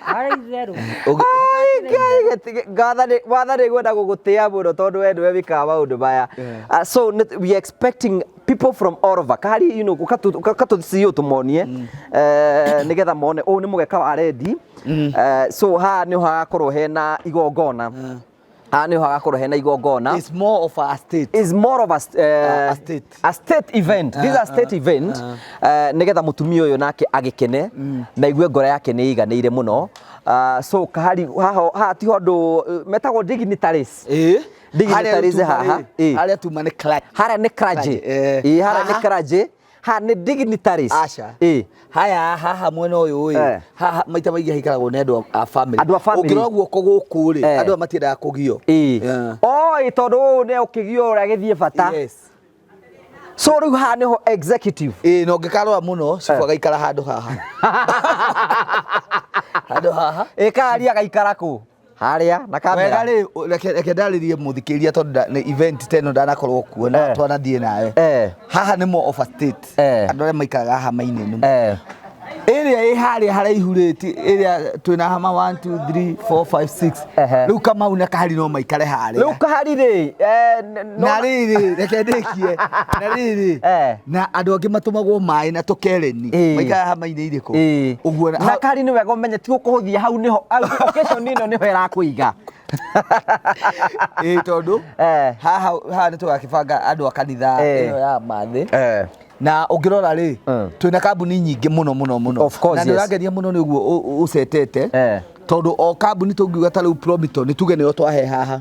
Harĩ itherũ. Ai, Ngai, wathani gwenda gũgũtĩa mũno tondũ we nĩwe wĩkaga maũndũ maya. So we are expecting people from all over. Kahari, ũkatũ tũmonie, nĩgetha mone ũũ nĩ mũgeka wa rendi. So haha nĩho hagakorwo hena igongona, haha nĩho hagakorwo hena igongona. It's more of a state. Is more of A state. A state event. This is a state event, nigetha mutumia uyu nake agikene na igue ngoro yake nĩ iganĩire mũno. So Kahari, haha haha tiho andũ metagwo dignitaries. Ĩĩ. Dignitaries Harĩa haha. tuma rĩ, Ĩĩ. harĩa tuma nĩ clergy. Harĩa nĩ clergy. Clergy. Ĩĩ, harĩa nĩ Haha? clergy, haha nĩ dignitaries. Aca. Ĩĩ. Haya haha mwena ũyũ ĩ, haha maita maingĩ haikaragwo nĩ andũ a family. Andũ a family. Ũngĩrora guoko gũkũ rĩ, andũ aya matiendaga kũgio. Ĩĩ. Oi, tondũ ũyũ nĩ ũkĩgio ũrĩa gĩthiĩ bata. Yes. So rĩu haha nĩho executive. Ĩĩ, na ũngĩkarora mũno, cibu agaikara handũ haha. Handũ haha. Ĩ, Kahari agaikara kũ? Harĩa na kamera. Wega rĩ, reke ndarĩrie mũthikĩrĩria tondũ nĩ event ta ĩno ndanakorwo kuo na twanathiĩ nawe. Haha nĩ more of a state. Andũ arĩa maikaraga haha mainĩnu. Ĩrĩa ĩ harĩa haraihu rĩ, ĩrĩa twĩna hama 1 2 3 4 5 6. Rĩu Kamau na Kahari no maikare harĩa. Rĩu Kahari rĩ, Na rĩrĩ, reke ndĩkie. Na rĩrĩ, na andũ angĩ matũmagwo maĩ na tũkereni. Maikaraga hama-inĩ irĩkũ? Ũguo na Kahari nĩ wega ũmenye ti gũkũhũthia hau nĩho occasion ĩno nĩho ĩrakũiga. Ĩĩ, tondũ haha haha nĩ tũgakĩbanga andũ a kanitha ĩno ya mathĩ. Na ũngĩrora rĩ, twĩna kambuni nyingĩ mũno mũno mũno. Of course, Na nĩ yes. ũrangenia mũno nĩ ũguo ũcetete, tondũ o kambuni tũngiuga ta rĩu Promito, nĩ tuge nĩyo twahe haha,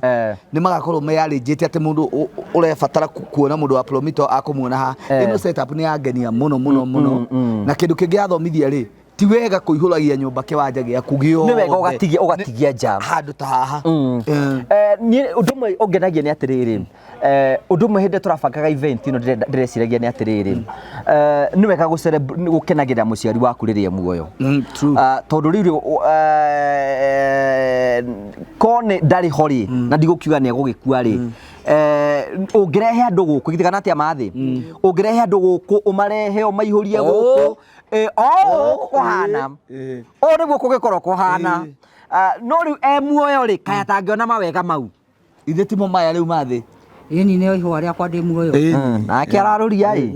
nĩ magakorwo meyarĩnjĩte atĩ mũndũ ũrebatara kuona mũndũ wa Promito akũmuona haha. Ĩno setup nĩ yangenia mũno mũno mũno. Na kĩndũ kĩngĩ yathomithia rĩ, ti wega kũihũragia nyũmba kĩwanja gĩaku gĩothe. Nĩ wega ũgatigia nja. Handũ ta haha. Niĩ ũndũ ũmwe ũngenagia nĩ atĩrĩrĩ, ũndũ ũmwe hĩndĩ tũrabangaga event ĩno ndĩreciragia nĩ atĩrĩrĩ, nĩ wega gũkenagĩrĩra mũciari waku rĩrĩa e muoyo. True. Tondũ rĩu ko nĩ ndarĩ ho rĩ, na ndigũkiuga nĩ egũgĩkua rĩ, ũngĩrehe andũ gũkũ githĩ atĩa mathĩ, ũngĩrehe andũ gũkũ ũmarehe ũmaihũrie gũkũ, o ũũ kũhana, ũũ nĩguo kũgĩkorwo kũhana. Ah, no rĩu e muoyo rĩ, kaya tangĩona mawega mau. Ithe timo maya rĩu mathĩ. Ĩni nĩo ihũa rĩakwa ndĩ muoyo. Nake ararũria ĩ.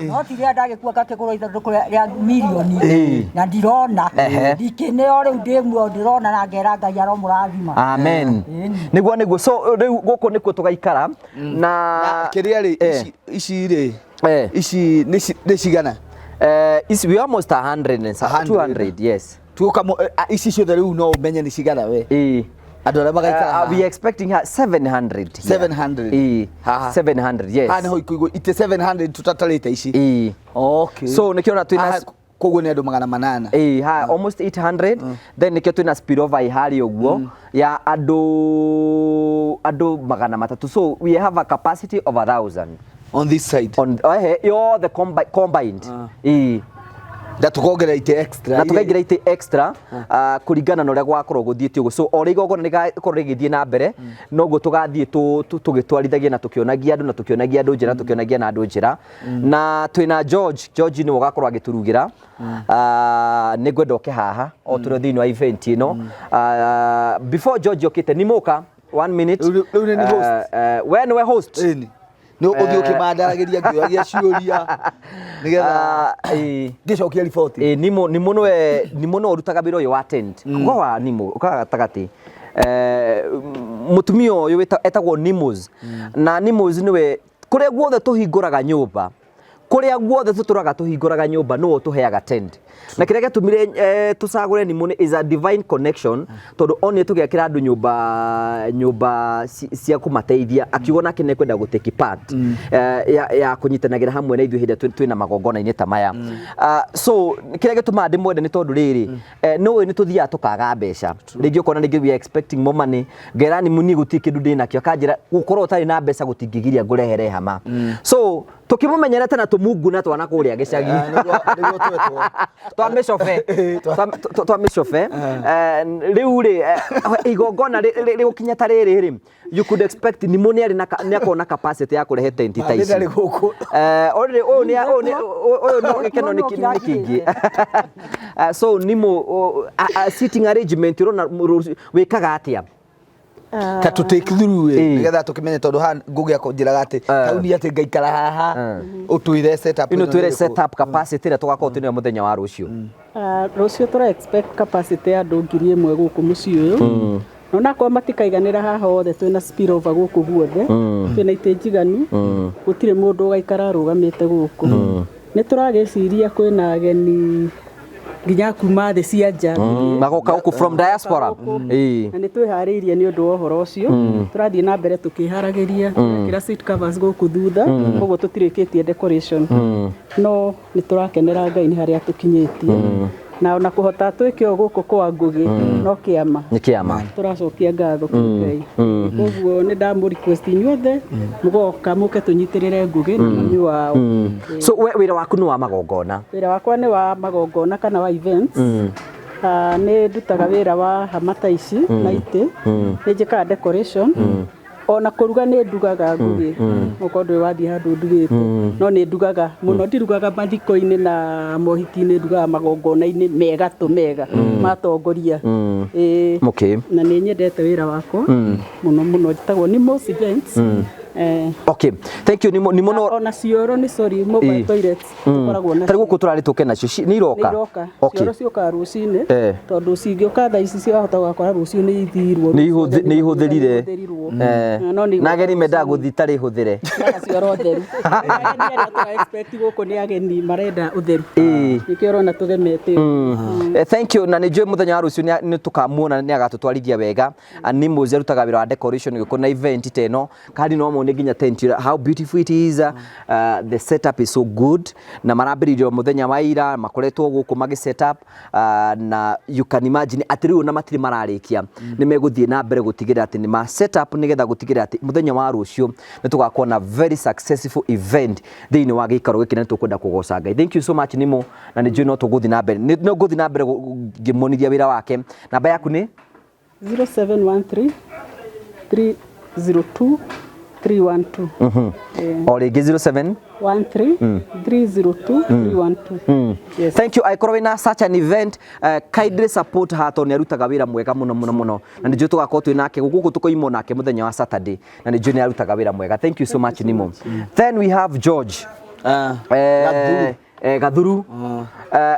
No ti rĩrĩa ndagĩkua ngakĩgũra ithandũkũ rĩa mirioni na ndirona. Ndikĩneo rĩu ndĩ muoyo ndĩrona na ngera Ngai aromũrathima. Amen. Nĩguo nĩguo. So rĩu gũkũ nĩkuo tũgaikara na kĩrĩa rĩ, ici rĩ, ici nĩ cigana? Ici we almost 100 and 200, yes. Tuoka ici ciothe rĩu no ũmenye nĩ cigana we. Andũ arĩa magaikara. We are expecting her 700. 700. 700, yes. Haha nĩho ikuigwo ite 700 tũtatarĩte ici. Okay. So nĩkĩo ona twĩna koguo nĩ andũ 800. Ha, almost 800. Then nĩkĩo twĩna spillover ĩ harĩa ũguo ya andũ 300. So we have a capacity of 1,000. On this side. On yothe combined. Na tukongerera ite extra. Na tukaingĩra ite extra, kũringana na ũrĩa gwakorwo gũthiĩte ũguo. So o ũrĩa igongona rĩgakorwo rĩgĩthiĩ na mbere, noguo tũgathiĩ tũgĩtwarithagia na tũkĩonagia andũ na tũkĩonagia andũ njĩra, tũkĩonagia na andũ njĩra. Na twĩna George, George nĩwe ũgakorwo agĩtũrugĩra. Nĩ ngwenda ũke haha o tũrĩ thĩinĩ wa event ĩno. Before George okĩte, nĩ mũka 1 minute. Rĩu nĩ host. We nĩwe host. Ĩni. Nĩ ũthiĩ ũkĩmandaragĩria ngĩũragia ciũria nĩgetha ngĩcokia riboti. Nimo, Nimo nĩwe, Nimo nĩwe ũrutaga wĩra ũyũ wa tent. Ũka wa Nimo, ũka gatagatĩ. Mũtumia ũyũ etagwo Nimos. Na Nimos nĩwe kũrĩa guothe tũhingũraga nyũmba, kũrĩa guothe tũtũraga tũhingũraga nyũmba, nĩwe ũtũheaga tent. Na kĩrĩa gĩatũmire tũcagũre Nimo nĩ is a divine connection, tondũ onire tũgĩakĩra andũ nyũmba cia kũmateithia, akiuga nake nĩ ekwenda gũ take part ya kũnyitanagĩra hamwe na ithuĩ hĩndĩ ĩrĩa twĩna magongona-inĩ ta maya. So kĩrĩa gĩtũmaga ndĩmwende nĩ tondũ rĩrĩ, no ũyũ nĩ tũthiaga tũkaga mbeca. Rĩngĩ ũkona rĩngĩ we are expecting more money, ngera Nimo niĩ gũtirĩ kĩndũ ndĩnakĩo, akanjĩra gũkorwo ũtarĩ na mbeca gũtingĩgiria ngũrehere hama. So tukimumenyerete na tumungu na twana kuria gicagi. Niguo twetwo. Twa micobe. Twa micobe. Riu ri, igongona rigukinya ta riri ri, you could expect Nimo ni ari na ni akorwo na capacity ya kurehe tent ta ici. Nĩ gũkũ. Already ũyũ nĩ ũyũ nĩ ũyũ no gĩkeno nĩ kĩingĩ. So Nimo, sitting arrangement ũrona wĩkaga atĩa? Ta tũ take through ĩ, nĩgetha tũkĩmenye tondũ haha ngũgĩa kũnjĩraga atĩ taũni atĩ ngaikara haha, ũtwĩre setup ĩno ĩno twĩre nĩ ĩrĩkũ? Setup capacity ĩrĩa tũgakorwo twĩnayo mũthenya wa rũciũ. Rũciũ tũra expect capacity ya andũ 1,000 gũkũ mũciĩ ũyũ. Na onakorwo matikaiganĩra haha othe, twĩna spillover gũkũ guothe, twĩna itĩ njiganu, gũtirĩ mũndũ ũgaikara arũgamĩte gũkũ. Nĩ tũragĩciria kwĩna ageni nginya kuma thĩ cia nja. Magoka gũkũ from diaspora. Na nĩ twĩharĩirie nĩ ũndũ wa ũhoro ũcio. Tũrathiĩ na mbere tũkĩharagĩria, tũrekĩra seat covers gũkũ thutha, koguo tũtirĩkĩtie decoration. No nĩ tũrakenera Ngai nĩ harĩa tũkinyĩtie. Na ona kũhota twĩke ũũ gũkũ kwa Ngũgĩ, no kĩama. Nĩ kĩama. Tũracokia ngatho kũrĩ Ngai. Koguo nĩ ndamũ request inyuothe mũgoka mũke tũnyitĩrĩre Ngũgĩ na mami wao. So we wĩra waku nĩ wa magongona? Wĩra wakwa nĩ wa magongona kana wa events. Nĩ ndutaga wĩra wa hama ta ici na itĩ. Nĩ njĩkaga decoration. Ona kũruga nĩ ndugaga Ngũgĩ. Okorwo ndũrĩ wathiĩ handũ ndugĩte. No nĩ ndugaga mũno, ndirugaga mathiko-inĩ na mohiki-inĩ, ndugaga magongona-inĩ mega tũ mega matongoria. Na nĩ nyendete wĩra wakwa mũno mũno, njĩtagwo Nimos Events. Okay, thank you. Nimo, Nimo no Ona cioro nĩ, sorry, mobile toilets tũkoragwo nacio. Tarĩ gũkũ tũrarĩ tũke nacio, nĩ iroka? Nĩ iroka. Cioro ciũkaga rũcinĩ, tondũ cingĩũka thaa ici ciahota gũgakora rũciũ nĩ ithirwo. Nĩ ihũthĩrire. Nĩ ihũthĩrirwo. No nĩ Na ageni mendaga gũthiĩ tarĩ hũthĩre. Mena cioro theru. Ageni arĩa tũra expect gũkũ nĩ ageni marenda ũtheru. Nĩkĩo ũrona tũgemete. Thank you. Na nĩ njũĩ mũthenya wa rũciũ nĩ tũkamuona, nĩ agatũtwarithia wega. Nimos arutaga wĩra wa decoration gũkũ na event ta ĩno. Kandi no mone nginya tent ĩrĩa, how beautiful it is. The setup is so good. Na marambĩrĩirie mũthenya wa ira, makoretwo gũkũ magĩ set up. Na you can imagine atĩ rĩu ona matirĩ mararĩkia. Nĩ megũthiĩ na mbere gũtigĩrĩra atĩ nĩ ma set up nĩgetha gũtigĩrĩra atĩ mũthenya wa rũciũ nĩ tũgakorwo na very successful event thĩinĩ wa gĩikaro gĩkĩ, na nĩ tũkwenda kũgoca Ngai. Thank you so much Nimo, na nĩ njũĩ no tũgũthiĩ na mbere. Nĩ ngũthiĩ na mbere ngĩmuonithia wĩra wake. Namba yaku nĩ? 0713 302 312. O rĩngĩ 07 13 302 312. Yes. Thank you. Angĩkorwo wĩna such an event, kindly support her tondũ nĩ arutaga wĩra mwega mũno mũno mũno, na nĩ njũĩ tũgakorwo twĩ nake gũkũ, tũkoimwo nake mũthenya wa Saturday, na nĩ njũĩ nĩ arutaga wĩra mwega. Thank you so much, Nimo. Then we have George. Gathuru. Gathuru.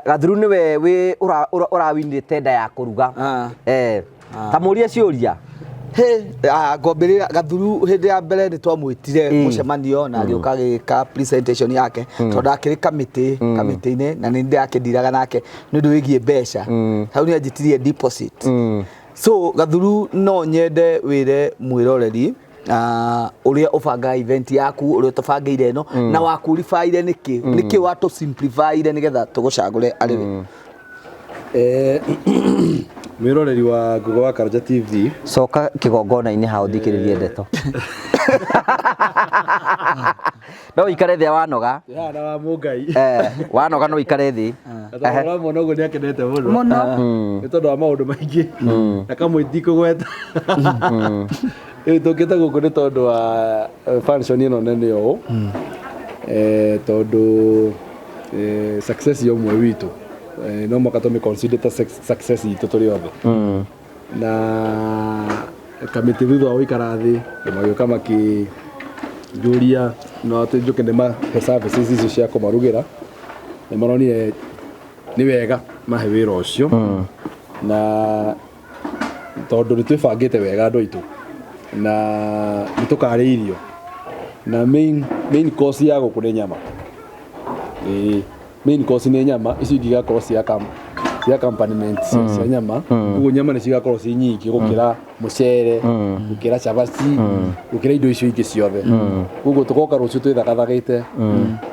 Gathuru nĩwe wĩ ũrawinire tenda ya kũruga. Ta mũrie ciũria. He, ngwambĩrĩria Gathuru. Hĩndĩ ya mbere nĩ twamwĩtire mũcemanio na agĩũka agĩka presentation yake, tondũ akĩrĩ kamĩtĩ-inĩ na nĩ ndĩrakĩndiraga nake nĩ ũndũ wĩgiĩ mbeca. Hau nĩ anjĩtirie deposit. So Gathuru, no nyende wĩre mwĩroreri ũrĩa ũbangaga event yaku, ũrĩa ũtabangĩire ĩno, na wakuribire nĩkĩ, nĩkĩ watũ simplifyire nĩgetha tũgũcagũre arĩ we. Mwĩroreri wa Ngugo wa Karanja TV. Coka kĩgongona-inĩ hau thikĩrĩrie ndeto. No ũikare thĩ wanoga. Haha na wa Mũngai. Wanoga no ũikare thĩ. Na tondũ ũramwona ũguo nĩ akenete mũno. Mũno. Nĩ tondũ wa maũndũ maingĩ na kamwe ndikũgweta. Rĩu tũkĩte gũkũ nĩ tondũ wa function ĩno nene ũũ, tondũ success ya ũmwe witũ, no mũhaka tũmĩ consider ta success itũ tũrĩ othe. Na kamĩtĩ thutha wa gũikara thĩ magĩũka makĩnjũria no atĩ njũke ndĩmahe services icio cia kũmarugĩra, nĩ maronire nĩ wega mahe wĩra ũcio, na tondũ nĩ twĩbangĩte wega andũ aitũ na nĩ tũkarĩa irio, na main course ya gũkũ nĩ nyama. Ĩĩ, main course nĩ nyama, icio ingĩ igakorwo cia accompaniment cia nyama. Koguo nyama nĩ cigakorwo ci nyingĩ gũkĩra mũcere, gũkĩra cabaci, gũkĩra indo icio ingĩ ciothe. Koguo tũgoka rũciũ twĩthagathagĩte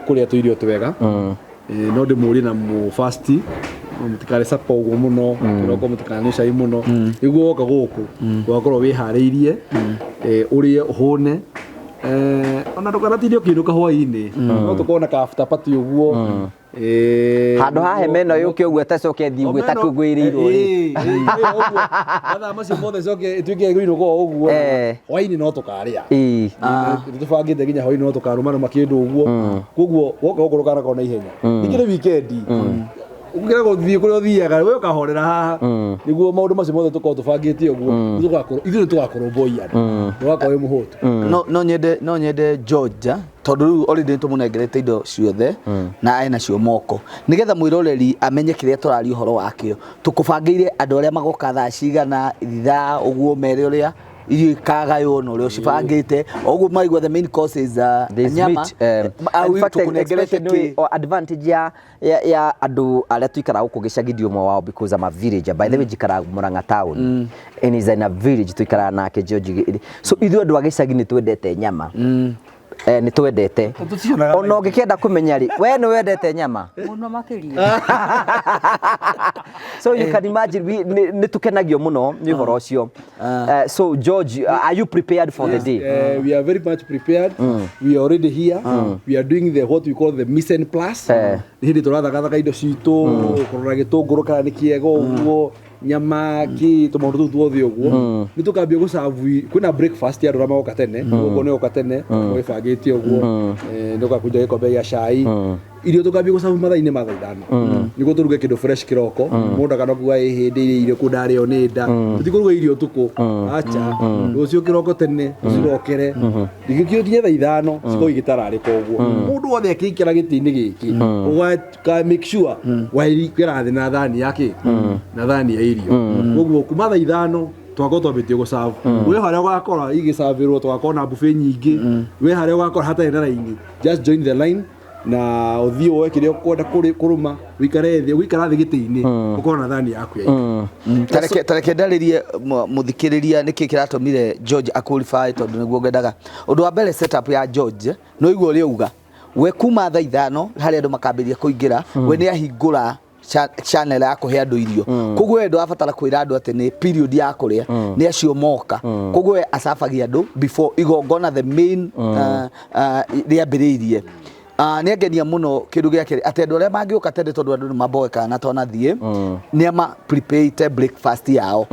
kũrĩa tũirio twega. No ndĩmũrie na mũ fast, mũtikarĩ sapa ũguo mũno kĩroko, mũtikananyue cai mũno, nĩguo woka gũkũ ũgakorwo wĩharĩirie, ũrĩe ũhũne. Ona ndũkanatinde ũkĩinũka hwaĩ-inĩ, no tũkorwo na ka after party ũguo. Handũ haha hema ĩno yũke ũguo ĩtacoke ĩthiĩ ũguo ĩtakũgwĩrĩirwo rĩ. Mathaa macio mothe coke ĩtuĩke ĩkũinũka o ũguo. Hwaĩ-inĩ no tũkarĩa. Nĩ tũbangĩte nginya hwaĩ-inĩ no tũkarũmarũma kĩndũ ũguo. Koguo woka gũkũ ndũkanakorwo na ihenya. Ningĩ nĩ weekend, ũkĩra gũthiĩ kũrĩa ũthiaga, we ũkahorera haha nĩguo maũndũ macio mothe tũkorwo tũbangĩte ũguo. Ithuĩ nĩ tũgakũrũmbũiya andũ, ndũgakorwo wĩ mũhũtu. No nyende Georgia, tondũ rĩu already nĩ tũmũnengerete indo ciothe na ena cio moko, nĩgetha mwĩroreri amenye kĩrĩa tũraria ũhoro wakĩo. Tũkũbangĩire andũ arĩa magoka thaa cigana, ithaa ũguo, mere ũrĩa irio ikagaywo na ũrĩa ũcibangĩte o ũguo maigua. The main course is There's nyama. meat, in fact, tũkũnengerete especially kĩ? nĩ advantage ya andũ arĩa tuikaraga gũkũ gĩcagi, ndi ũmwe wao because I'm a villager. By the way, njikaraga Murang'a town and is in a village tuikaraga nake George. So ithuĩ andũ a gĩcagi nĩ twendete nyama. Nĩ twendete. Tũticionaga. Ona ũngĩkĩenda kũmenya rĩ, we nĩ wendete nyama? Mũno makĩria. So you can imagine nĩ tũkenagio mũno nĩ ũhoro ũcio. So George, are you prepared for the day? We are very much prepared. We are already here. We are doing the what we call the mise en place. Nĩ hĩndĩ tũrathagathaga indo citũ, kũrora gĩtũngũrũ kana nĩ kĩega ũguo, nyama kĩ, tũmaũndũ tũu tuothe ũguo. Nĩ tũkambia gũcabu. Kwĩna breakfast ya andũ arĩa magoka tene. Ũguo nĩ oka tene, wĩbangĩte ũguo. Nĩ ũgakunja gĩkombe gĩa cai. Irio tũkambia gũcabu mathaa-inĩ ma thaa 5 nĩguo tũruge kĩndũ fresh kĩroko. Mũndũ akana kuga ĩ hĩndĩ ĩrĩa irio kũ ndarĩo nĩ nda. Tũtikũruga irio ũtukũ, acha. Rũciũ kĩroko tene tũcirokere, gĩkĩo kinya thaa 5 cikorwo igĩtararĩka ũguo. Mũndũ wothe akĩingĩra gĩtĩ-inĩ gĩkĩ ũgaka make sure waikĩra thĩ na thani ya kĩ, na thani ya irio. Koguo kuma thaa 5 twakorwo twambĩtie gũcabu. We harĩa ũgakora igĩcabĩrwo, tũgakorwo na buffet nyingĩ. We harĩa ũgakora hatarĩ na raini, just join the line na ũthiĩ woe kĩrĩa ũkwenda kũrũma, ũikare thĩ, ũgũikara thĩ gĩtĩ-inĩ ũkorwo na thani yaku ya irio. Tareke ndarĩrie mũthikĩrĩria nĩkĩ kĩratũmire George aqualify, tondũ nĩguo ngendaga. Ũndũ wa mbere, setup ya George no igua ũrĩa auga we, kuma thaa 5 harĩa andũ makambĩrĩria kũingĩra, we nĩ ahingũra channel ya kũhe andũ irio. Koguo we ndũrabatara kwĩra andũ atĩ nĩ period ya kũrĩa, nĩ acio moka. Koguo we acabagia andũ before igongona the main rĩambĩrĩirie. Nĩ angenia mũno. Kĩndũ gĩa kerĩ, atĩ andũ arĩa mangĩũka tene, tondũ andũ nĩ maboekaga na twanathiĩ, nĩ ama prepare breakfast yao.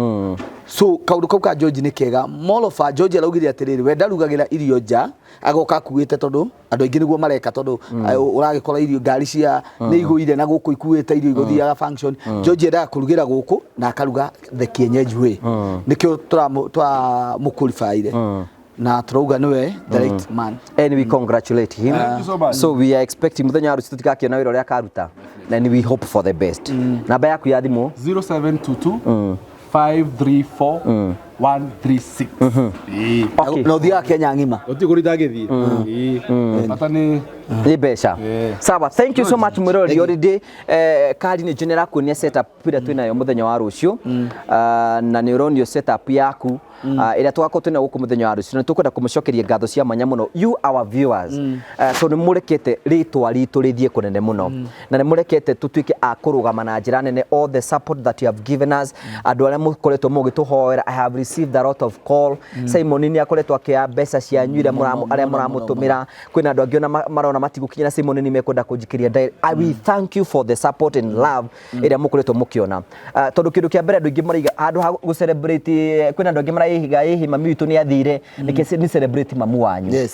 So kaũndũ kau ka George nĩ kega. Moreover, George araugire atĩrĩrĩ, we ndarugagĩra irio nja, agoka akuĩte, tondũ andũ aingĩ nĩguo mareka, tondũ ũragĩkora irio ngari cia nĩ igũire na gũkũ ikuĩte irio igũthiaga function. George endaga kũrugĩra gũkũ na akaruga the kienyeji way. Nĩkĩo tũramũqualifyire na tũrauga nĩwe the right man. And we congratulate him. Thank you so much. So we are expecting muthenya wa rũciũ tũtigakĩona wĩra ũrĩa akaruta, and we hope for the best. Namba yaku ya thimũ? 0722 534 136. Ĩĩ. Okay. Na ũthiaga Kenya ng'ima. Gũtirĩ kũrĩa itangĩthiĩ. Ĩĩ. Bata nĩ Nĩ mbeca. Sawa, thank you so much mwĩroreri. Already kari nĩ njũ nĩrakuonia setup ĩrĩa twĩnayo mũthenya wa rũciũ. Ah, na nĩ ũronio setup yaku, ah, ĩrĩa tũgakorwo twĩnayo gũkũ mũthenya wa rũciũ, na tũkwenda kũmũcokeria ngatho cia mwanya mũno, you our viewers. Eh, tondũ nĩ mũrekete rĩtwa ritũ rĩthiĩ kũnene mũno na nĩ mũrekete tũtuĩke a kũrũgama na njĩra nene. All the support that you have given us, andũ arĩa mũkoretwo mũgĩtũhoera, I have received a lot of call. Simon nĩ akoretwo akĩoya mbeca cianyu iria arĩa mũramũtũmĩra. Kwĩna andũ angĩ ona marona matigũkinyĩra Simon, nĩ mekwenda kũnjikĩria direct. I will thank you for the support and love ĩrĩa mũkoretwo mũkĩona. Ah, tondũ kĩndũ kĩa mbere andũ aingĩ maraiga handũ ha gũ celebrate, kwĩna andũ angĩ maraiga ĩhĩ mami witũ nĩ athire, nĩkĩ nĩ celebrate mamu wanyu?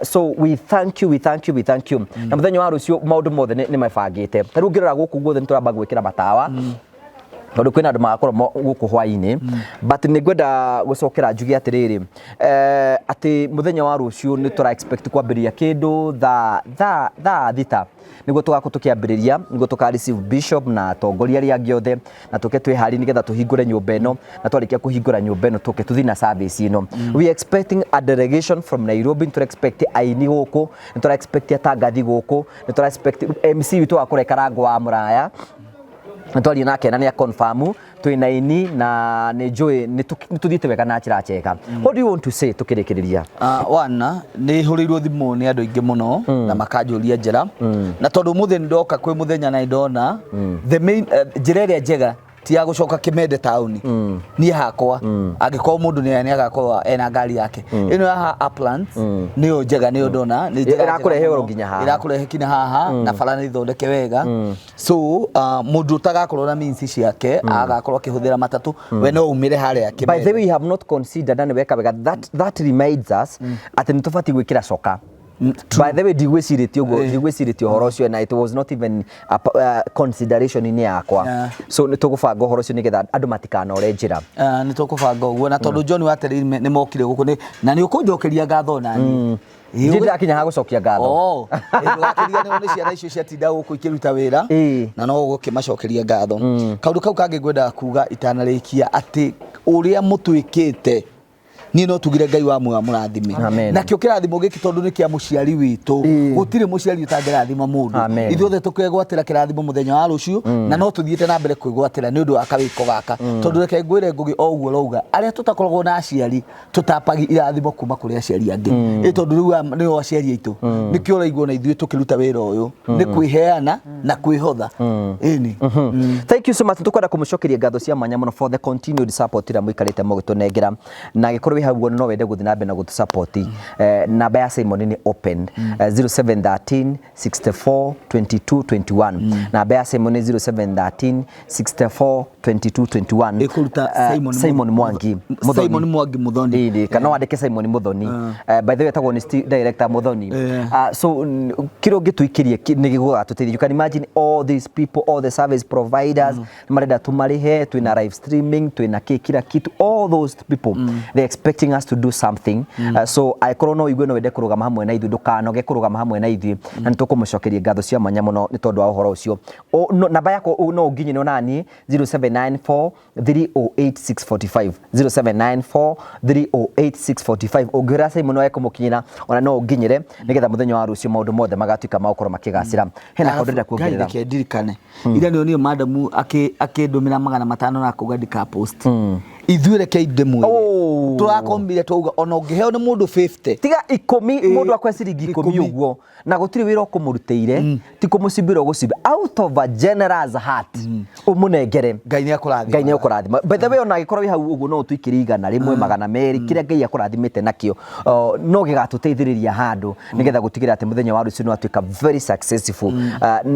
So we thank you, we thank you, we thank you. Na mũthenya wa rũciũ maũndũ mothe nĩ mebangĩte. Ta rĩu ũngĩrora gũkũ guothe nĩ tũramba gwĩkĩra matawa, tondũ kwĩna andũ magakorwo gũkũ hwaĩ-inĩ. But nĩ ngwenda gũcokera njuge atĩrĩrĩ, atĩ mũthenya wa rũciũ nĩ tũra expect kwambĩrĩria kĩndũ thaa 6, nĩguo tũgakorwo tũkĩambĩrĩria, nĩguo tũka receive bishop na atongoria arĩa angĩ othe, na tũke twĩharĩrie nĩgetha tũhingũre nyũmba ĩno. Na twarĩkia kũhingũra nyũmba ĩno, tũke tũthiĩ na service ĩno. We are expecting a delegation from Nairobi. Nĩ tũra expect aini gũkũ, nĩ tũra expect atangathi gũkũ, nĩ tũra expect MC witũ wa Karango wa Mũraya. Nĩ twaria nake na nĩ confirm twĩna aini, na nĩ njũĩ nĩ tũthiĩte wega na njĩra njega. What do you want to say tũkĩrĩkĩrĩria? One, nĩ hũrĩirwo thimũ nĩ andũ aingĩ mũno na makanjũria njĩra, na tondũ ũmũthĩ nĩ ndoka kwĩ mũthenya na nĩ ndona the main njĩra ĩrĩa njega ti ya gũcoka Kĩmende taũni. Niĩ hakwa, angĩkorwo mũndũ nĩ agakorwo ena ngari yake ĩno ya haha Uplands, nĩyo njega, nĩyo ndona nĩ njĩra njega Ĩrakũrehe mũno. oro nginya haha. Ĩrakũrehe kinya haha na bara nĩ thondeke wega. So mũndũ ũtagakorwo na means ciake agakorwo akĩhũthĩra matatũ, we no umĩre harĩa By the Kĩmende. way, you have not considered, na nĩ weka wega, that reminds us atĩ nĩ tũbatiĩ gwĩkĩra coka. By the way, ndigwĩcirĩtie ũguo, ndigwĩcirĩtie ũhoro ũcio, na it was not even a consideration-inĩ yakwa. So nĩ tũgũbanga ũhoro ũcio nĩgetha andũ matikanore njĩra. Ah, nĩ tũkũbanga ũguo, na tondũ John wa Terĩ nĩ mokire gũkũ na nĩ ũkũnjokeria ngatho nani. Ndirĩ ndĩrakinya ha gũcokia ngatho. Oh, ndũgakĩriganĩrwo nĩ ciana icio ciatinda gũkũ ikĩruta wĩra na no ũgũkĩmacokeria ngatho. Kaũndũ kau kangĩ ngwendaga kuga itanarĩkia, atĩ ũrĩa mũtwĩkĩte, niĩ no tugire Ngai wa muoyo amũrathime. Amen. Nakĩo kĩrathimo gĩkĩ, tondũ nĩ kĩa mũciari witũ, gũtirĩ mũciari ũtangĩrathima mũndũ. Amen. Ithuothe tũkegwatĩra kĩrathimo mũthenya wa rũciũ, na no tũthiĩte na mbere kwĩgwatĩra nĩ ũndũ wa kawĩko gaka, tondũ reke ngwĩre, Ngũgĩ, o ũguo ũrauga, arĩa tũtakoragwo na aciari tũtapagi irathimo kuma kũrĩ aciari angĩ, ĩ tondũ rĩu aya nĩo aciari aitũ. Nĩkĩo ũraigua na ithuĩ tũkĩruta wĩra ũyũ nĩ kwĩheana na kwĩhotha, ĩni. Thank you so much. Tukwenda kũmũcokeria ngatho cia mwanya mũno for the continued support ĩrĩa mũikarĩte mũgĩtũnengera, na angĩkorwo wĩ hau ũguo no wende gũthiĩ na mbere na gũtũ support, namba ya Simon nĩ open, 0713 64 22 21. Namba ya Simon nĩ 0713 64 22 21. Ĩkũruta Simon Simon Mwangi Muthoni. Simon Mwangi Muthoni. Ĩĩ, kana wandĩke Simon Muthoni. By the way, etagwo nĩ director Muthoni. Ah, so kĩrĩa ũngĩtũikĩrie nĩ gĩgũgatũteithia. You can imagine all these people, all the service providers marenda tũmarĩhe, twĩna live streaming, twĩna kĩ, kila kitu. All those people, they're expecting us to do something. So angĩkorwo no igue no wende kũrũgama hamwe na ithuĩ, ndũkanoge kũrũgama hamwe na ithuĩ, na nĩ tũkũmũcokeria ngatho cia mwanya mũno nĩ tondũ wa ũhoro ũcio. Namba yakwa no ũnginyĩre nani 0794 308645, 0794 308645. Ũngĩhũra Simon wa kũmũkinyĩra, ona no ũnginyĩre, nĩgetha mũthenya wa rũciũ maũndũ mothe magatuĩka ma gũkorwo makĩgacĩra. Hena kaũndũ ndĩrenda Ngai, kuongerera? Reke ndirikane, ira nĩ onire madamu akĩndũmĩra 500 na akauga ndikapost. Ithuĩ rekei ndĩmwĩre, Oh. tũrakombire twauga ona ũngĩheo nĩ mũndũ 50 tiga 10, mũndũ akwe ciringi 10 10. Ũguo na gũtirĩ wĩra ũkũmũrutĩire, ti kũmũcimbĩra ũgũcimbĩra, out of a generous heart ũmũnengere. Ngai nĩ akũrathima. Ngai nĩ akũrathima. By the way, ona angĩkorwo wĩ hau ũguo no ũtũikĩrie 100, 200, kĩrĩa Ngai akũrathimĩte nakĩo, no gĩgatũteithĩrĩria handũ nĩgetha gũtigĩrĩra atĩ mũthenya wa rũciũ nĩ watuĩka very successful,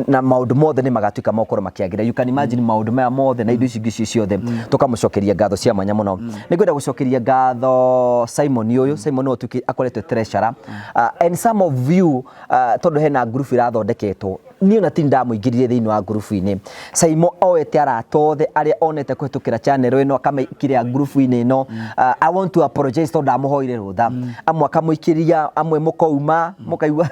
na maũndũ mothe nĩ magatuĩka maũkorwo makĩagĩra. You can imagine maũndũ maya mothe na indo ici ingĩ ciothe, tũkamũcokeria ngatho cia mwanya. mwanya mũno. Nĩ ngwenda gũcokeria ngatho Simon ũyũ. Simon nĩwe ũtuĩkĩ akoretwo treasurer. And some of you tondũ hena ngurubu irathondeketwo, niĩ ona ti ndamũingĩrire thĩinĩ wa ngurubu-inĩ. Simon oete arata othe arĩa onete kũhetũkĩra channel ĩno akamaikĩria ngurubu-inĩ ĩno. I want to apologize tondũ ndamũhoire rũtha. Amwe akamũikĩria, amwe mũkauma mũkaigua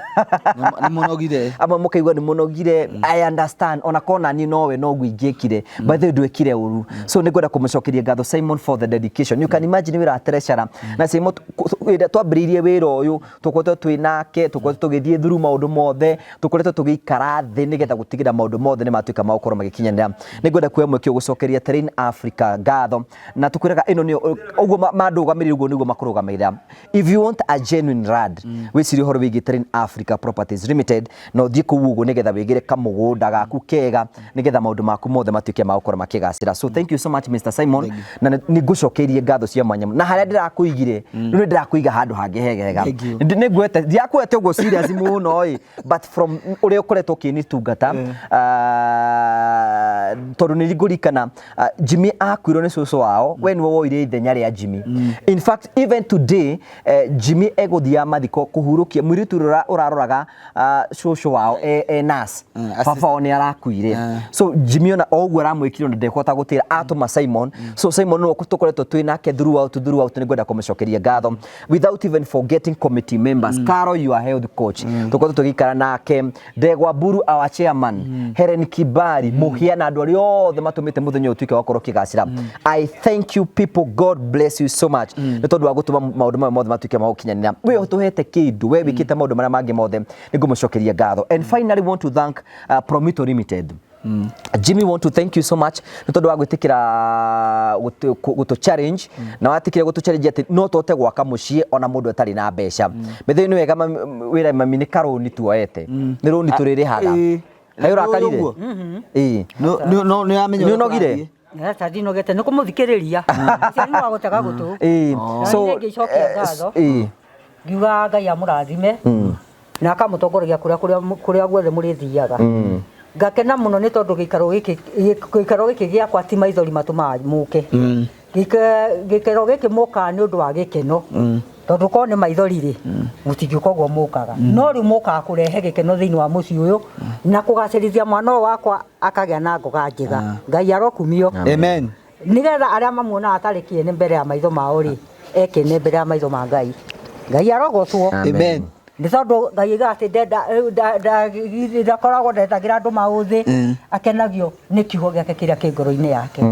Nĩ mũnogire. Amwe mũkaigua nĩ mũnogire. I understand, ona kona niĩ nowe noguo ingĩkire. By the way, ndwĩkire ũru. So nĩ ngwenda kũmũcokeria ngatho Simon for the dedication. You can imagine wĩra wa treasurer na Simon, hĩndĩ twambĩrĩirie wĩra ũyũ tũkoretwo twĩ nake, tũkoretwo tũgĩthiĩ through maũndũ mothe, tũkoretwo tũgĩikara thĩ nĩgetha gũtigĩrĩra maũndũ mothe nĩ matuĩka ma gũkorwo magĩkinyanĩra. Nĩ ngwenda kuoya mweke ũyũ gũcokeria Terrain Africa ngatho, na tũkwĩraga ĩno nĩyo ũguo mandũgamĩrĩire, ũguo nĩguo makũrũgamĩrĩra. If you want a genuine land, wĩcirie ũhoro wĩgiĩ Terrain Africa Properties Limited, na ũthiĩ kũu ũguo nĩgetha wĩgĩre kamũgũnda gaku kega, nĩgetha maũndũ maku mothe matuĩke ma gũkorwo makĩgacĩra. So thank you so much, Mr Simon, na nĩ ngũcokeirie ngatho cia mwanya mũno. Na harĩa ndĩrakũigire rĩu nĩ ndĩrakũiga handũ hangĩ hegega. Thank you. Nĩ ngwete, ndiakwete ũguo serious mũno ĩ, but from ũrĩa ũkoretwo ũkĩnitungata, tondũ nĩ ngũririkana Jimmy akuirwo nĩ cũcũ wao, we nĩwe woire ithenya rĩa Jimmy. In fact, even today Jimmy egũthiaga mathiko kũhurũkia mũirĩtu ũrĩa ũraroraga cũcũ wao e nurse. Baba wao nĩ arakuire. So Jimmy ona o ũguo aramwĩkire, ona ndekũhota gũtĩra atũma Simon. So Simon nĩwe tũkoretwo twĩ nake throughout. Nĩ ngwenda kũmũcokeria ngatho without even forgetting committee members. Caro, your health coach, tũkoretwo tũgĩikara nake, Ndegwa Mburu, our chairman, Helen Kibari Mũhĩa, na andũ arĩa othe matũmĩte mũthenya ũyũ ũtuĩke wa gũkorwo ũkĩgacĩra. I thank you people, God bless you so much nĩ tondũ wa gũtũma maũndũ maya mothe matuĩke ma gũkinyanĩra. We ũtũhete kĩndũ, we wĩkĩte maũndũ marĩa mangĩ mothe, nĩ ngũmũcokeria ngatho. And finally, want to thank Promito Limited. Jimmy, want to thank you so much nĩ tondũ wa gwĩtĩkĩra gũtũ challenge, na watĩkĩra gũtũ challenge atĩ no tũhote gwaka mũciĩ ona mũndũ atarĩ na mbeca. Mĩthĩ nĩ wega wĩra mami nĩ karũni tuoete, nĩ rũni tũrĩrĩhaga. Kaĩ ũrakarire? Ũguo? Ĩĩ. No nĩ amenya. Nĩ ũnogire? Aca, ndinogete nĩ kũmũthikĩrĩria, ũcio nĩ wa gũtega gũtũ. Ĩĩ. Na So niĩ ngĩcokia ngatho. Ngiuga Ngai amũrathime na akamũtongoragia kũrĩa guothe mũrĩthiaga. Ngakena mũno nĩ tondũ gĩikaro gĩkĩ gĩakwa ti maithori matũmaga mũke. Gĩikaro gĩkĩ mũkaga nĩ ũndũ wa gĩkeno, tondũ korwo nĩ maithori rĩ, mũtingĩũka ũguo mũkaga. No rĩu mũkaga kũrehe gĩkeno thĩinĩ wa mũciĩ ũyũ na kũgacĩrithia mwana ũyũ wakwa akagĩa na ngoga njega. Ngai arokumio. Amen. Nĩgetha arĩa mamuonaga atarĩ kĩene mbere ya maitho mao rĩ, ekene mbere ya maitho ma Ngai. Ngai arogocwo. Amen. Nĩ tondũ Ngai aigaga atĩ ndakoragwo ndetagĩra andũ maũthĩ, akenagio nĩ kiugo gĩake kĩrĩa kĩ ngoro-inĩ yake.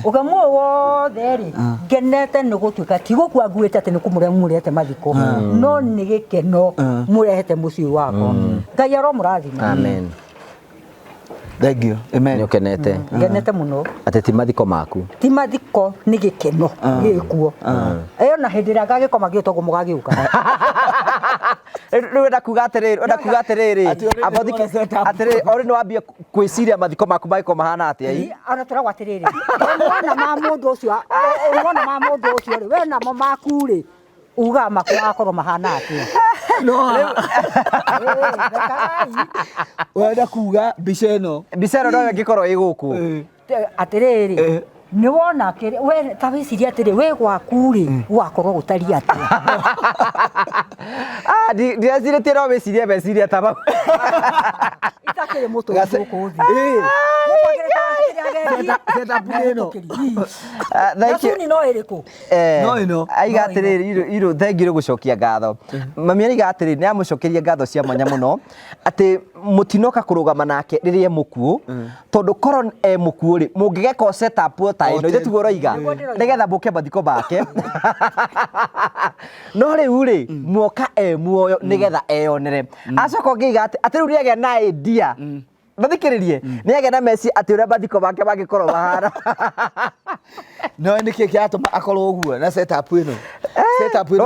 Ũgemu ũyũ wothe rĩ, ngenete nĩ gũtuĩka ti gũkua nguĩte atĩ nĩ kũmũrehe mũrehete mathiko, no nĩ gĩkeno mũrehete mũciĩ wakwa. Ngai aromũrathima. Amen. Thank you. Amen. Nĩ ũkenete? Ngenete mũno. Atĩ ti mathiko maku. Ti mathiko, nĩ gĩkeno gĩkuo. Ĩyo na hĩndĩ ĩrĩa ngagĩkoma gĩũtagwo mũgagĩũka. Rĩu wenda kuga atĩrĩrĩ, Atĩ already amba nĩwona setup. Atĩrĩrĩ, already nĩwambia kwĩciria mathiko maku magĩkorwo mahana atĩa ĩ? Ona tũragwo atĩrĩrĩ, we wona ma mũndũ ũcio, wona ma mũndũ ũcio rĩ, we namo maku rĩ, ugaga maku magakorwo mahana atĩa? No. Ĩĩ, rekagai. Wenda kuga mbica ĩno. Mbica ĩno noyo ĩngĩkorwo ĩ gũkũ. Atĩrĩrĩ, nĩ wona we ta wĩcirie atĩrĩ, we gwaku rĩ, gwakorwo gũtariĩ atĩa? Ah, ndireciirĩtie no wĩcirie meciria ta mau. Itakĩrĩ mũtwe gũkũ thĩ. Setup ĩno. Ah, thank you. Thabuni no ĩrĩkũ? No ĩno. Aiga atĩrĩrĩ, irũ thengiũ nĩ gũcokia ngatho. Mami araiga atĩrĩrĩ, nĩ amũcokeria ngatho cia mwanya mũno atĩ mũtinoka kũrũgama nake rĩrĩa e mũkuũ, tondũ korwo e mũkuũ rĩ, mũngĩgeka o setup o ta ĩno ithe tiguo ũroiga, Nĩguo ndĩroiga. Nĩgetha mũke mathiko make. No rĩu rĩ, muoka e muoyo nĩgetha eyonere. Acoka ũngĩiga atĩ rĩu nĩagĩa na idea, mathikĩrĩrie, nĩagĩa na meci atĩ ũrĩa mathiko make mangĩkorwo mahana. No nĩ kĩ kĩratũma akorwo ũguo na setup ĩno? Setup ĩno.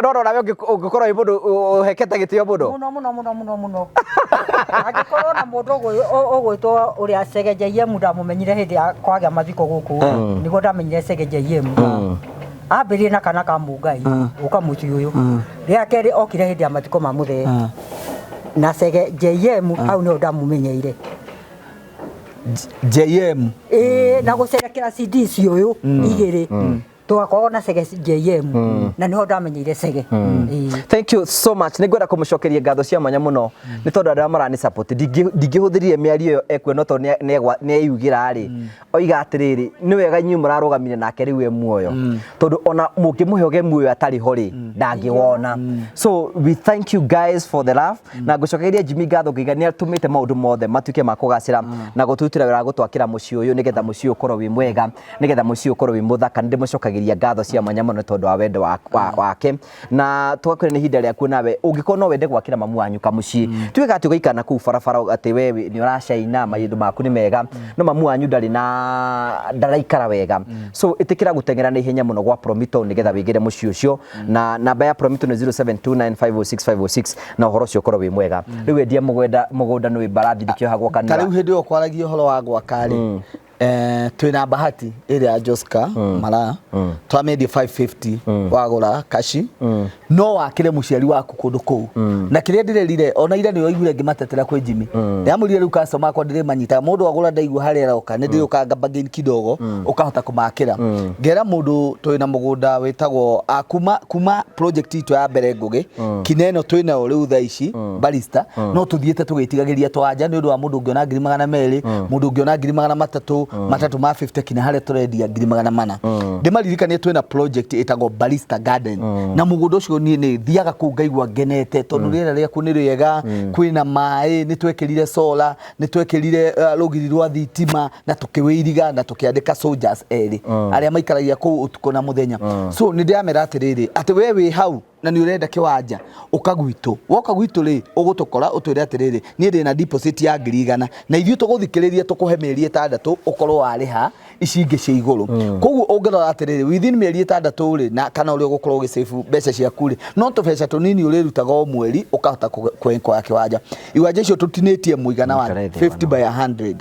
Rora nawe ũngĩkorwo wĩ mũndũ ũhekete gĩtĩo mũno. Mũno mũno mũno mũno mũno. Angĩkorwo na mũndũ ũgwĩtwo ũrĩa Chege JM, ndamũmenyire hĩndĩ ya kwagĩa mathiko gũkũ, nĩguo ndamenyire Chege JM. Ambĩrĩrie na kana ka mũngai gũka mũciĩ ũyũ. Rĩa kerĩ okire hĩndĩ ya mathiko ma mũthee na Chege JM, hau nĩho ndamũmenyeire. JM. Ĩĩ, na gũcerekera CD icio ũyũ igĩrĩ twakoragwo na Chege JM, na nĩho ndamenyeire Chege. Ĩĩ. Thank you so much. Nĩ ngwenda kũmũcokeria ngatho cia mwanya mũno nĩ tondũ andũ arĩa marani support ndingĩhũthĩrire mĩario ĩyo ekuo, no tondũ nĩ eyugĩra rĩ, oiga atĩrĩrĩ, nĩ wega inyuĩ mũrarũgamire nake rĩu e muoyo, tondũ ona mũngĩmũhe ũgemu ũyũ atarĩ ho rĩ, ndangĩwona. So we thank you guys for the love, na ngũcokeria Jimmy ngatho ngĩiga nĩ atũmĩte maũndũ mothe matuĩke ma kũgacĩra na gũtũrutĩra wĩra wa gũtwakĩra mũciĩ ũyũ, nĩgetha mũciĩ ũyũ ũkorwo wĩ mwega, nĩgetha mũciĩ ũyũ ũkorwo wĩ mũthaka. Nĩ ndĩmũcokagĩria ngatho cia mwanya mũno nĩ tondũ wa wendo wake, na tũgakwĩra nĩ ihinda rĩaku nawe ũngĩkorwo no wende gwakĩra mamu wanyu kamũciĩ. Tuĩka atĩ ũgaikara na kũu barabara, atĩ we nĩ ũracaina, maũndũ maku nĩ mega, no mamu wanyu ndarĩ na ndaraikara wega. So ĩtĩkĩra gũteng'era na ihenya mũno gwa Promito nĩgetha wĩgĩre mũciĩ ũcio, na namba ya Promito nĩ 0729506506, na ũhoro ũcio ũkorwo wĩ mwega. Rĩu endia mũgũnda, mũgũnda nĩ mbarathi ndĩkĩohagwo Ta kanua. Rĩu hĩndĩ ĩyo kwaragia ũhoro wa gwaka rĩ, twĩna Bahati ĩrĩa ya Joska Mara twamendia 550, wagũra kashi no wakĩre mũciari waku kũndũ kũu. Na kĩrĩa ndĩrerire ona ira nĩ waiguire ngĩmatetera kwĩ Jimmy, ndĩramwĩrire rĩu customer akwa ndĩrĩmanyitaga, mũndũ agũra ndaigua harĩa aroka nĩ ndĩrĩũkaga bargain kidogo ũkahota kũmakĩra. Ngera mũndũ twĩna mũgũnda wĩtagwo kuma project itũ ya mbere Ngũgĩ kineno twĩnayo rĩu thaa ici barista, no tũthiĩte tũgĩtigagĩria twanja nĩ ũndũ wa mũndũ ũngĩona 200,000, mũndũ ũngĩona 300,000, matatũ ma 50 kinya harĩa tũrendia 400,000. Ndĩmaririkanie twĩna project ĩtagwo Barista Garden, na mũgũnda ũcio niĩ nĩ thiaga kũu ngaigua ngenete tondũ rĩera rĩaku nĩ rĩega, kwĩna maĩ, nĩ twekĩrire solar, nĩ twekĩrire rũgiri rwa thitima na tũkĩwĩiriga na tũkĩandĩka soldiers erĩ arĩa maikaragia kũu ũtukũ na mũthenya. So nĩ ndĩramera atĩrĩrĩ, atĩ we wĩ hau na nĩ ũrenda kĩwanja, ũka gwitũ. Woka gwitũ rĩ, ũgũtũkora ũtwĩre atĩrĩrĩ, niĩ ndĩna deposit ya 100,000, na ithuĩ tũgũthikĩrĩria tũkũhe mĩeri 6 ũkorwo warĩha ici ingĩ cia igũrũ. Koguo ũngĩrora atĩrĩrĩ, within mĩeri 6 rĩ, na kana ũrĩa ũgũkorwo ũgĩsave mbeca ciaku rĩ, no tũbeca tũnini ũrĩrutaga o mweri ũkahota kũgaya kĩwanja. Iwanja icio tũtinĩtie mũigana wa Mũikare thĩ. 50 by 100.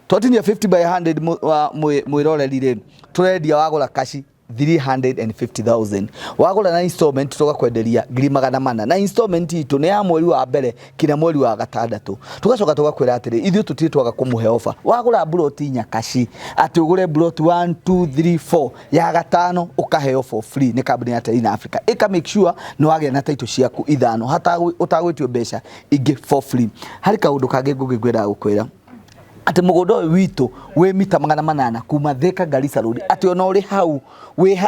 Twatinia 50 by 100, mwĩroreri rĩ, tũrendia wagũra kaci 350,000, wagũra na installment tũgakwenderia 400,000, na installment itũ nĩ ya mweri wa mbere kinya mweri wa gatandatũ. Tũgacoka tũgakwĩra atĩrĩ, ithuĩ tũtirĩ twaga kũmũhe offer. Wagũra mburoti inya kaci, atĩ ũgũre mburoti 1 2 3 4, ya gatano ũkaheo for free nĩ kambuni ya Terrain Africa. Ĩka make sure nĩ wagĩa na title ciaku ithano ũtagwĩtio mbeca ingĩ for free. Harĩ kaũndũ kangĩ ngũgĩ ngwendaga gũkwĩra, atĩ mũgũnda ũyũ witũ wĩ mita 800 kuma Thika Garissa Road, atĩ ona ũrĩ hau wĩ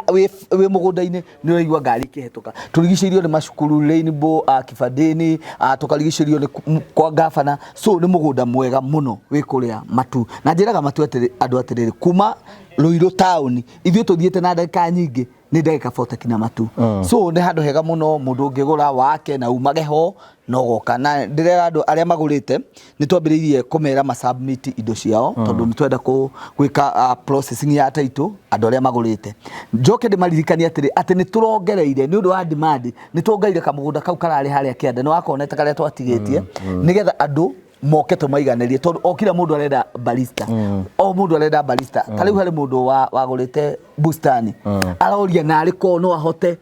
mũgũnda-inĩ nĩ ũraigua ngari ikĩhetũka. Tũrigicĩirio nĩ macukuru, Rainbow, Kibandini, tũkarigicĩrio nĩ kwa gavana. So nĩ mũgũnda mwega mũno wĩ kũrĩa Matu, na njĩraga Matu atĩrĩ, andũ atĩrĩrĩ, kuma Ruiru town ithuĩ tũthiĩte na ndagĩka nyingĩ nĩ ndagĩka 40 kinya Matu. So nĩ handũ hega mũno mũndũ ũngĩgũra wake na umage ho no goka. Na ndĩrera andũ arĩa magũrĩte nĩ twambĩrĩirie kũmera masubmit indo ciao, tondũ nĩ twenda gwĩka processing ya title. Andũ arĩa magũrĩte, njoke ndĩmaririkanie atĩrĩ, atĩ nĩ tũrongereire nĩ ũndũ wa demand, nĩ tuongereire kamũgũnda kau kararĩ harĩa kĩanda, nĩ wakonete karĩa twatigĩtie, nĩgetha andũ moke tũmaiganĩrie, tondũ o kila mũndũ arenda barista, o mũndũ arenda barista. Ta rĩu harĩ mũndũ wagũrĩte bustani, aroria narĩ ko no ahote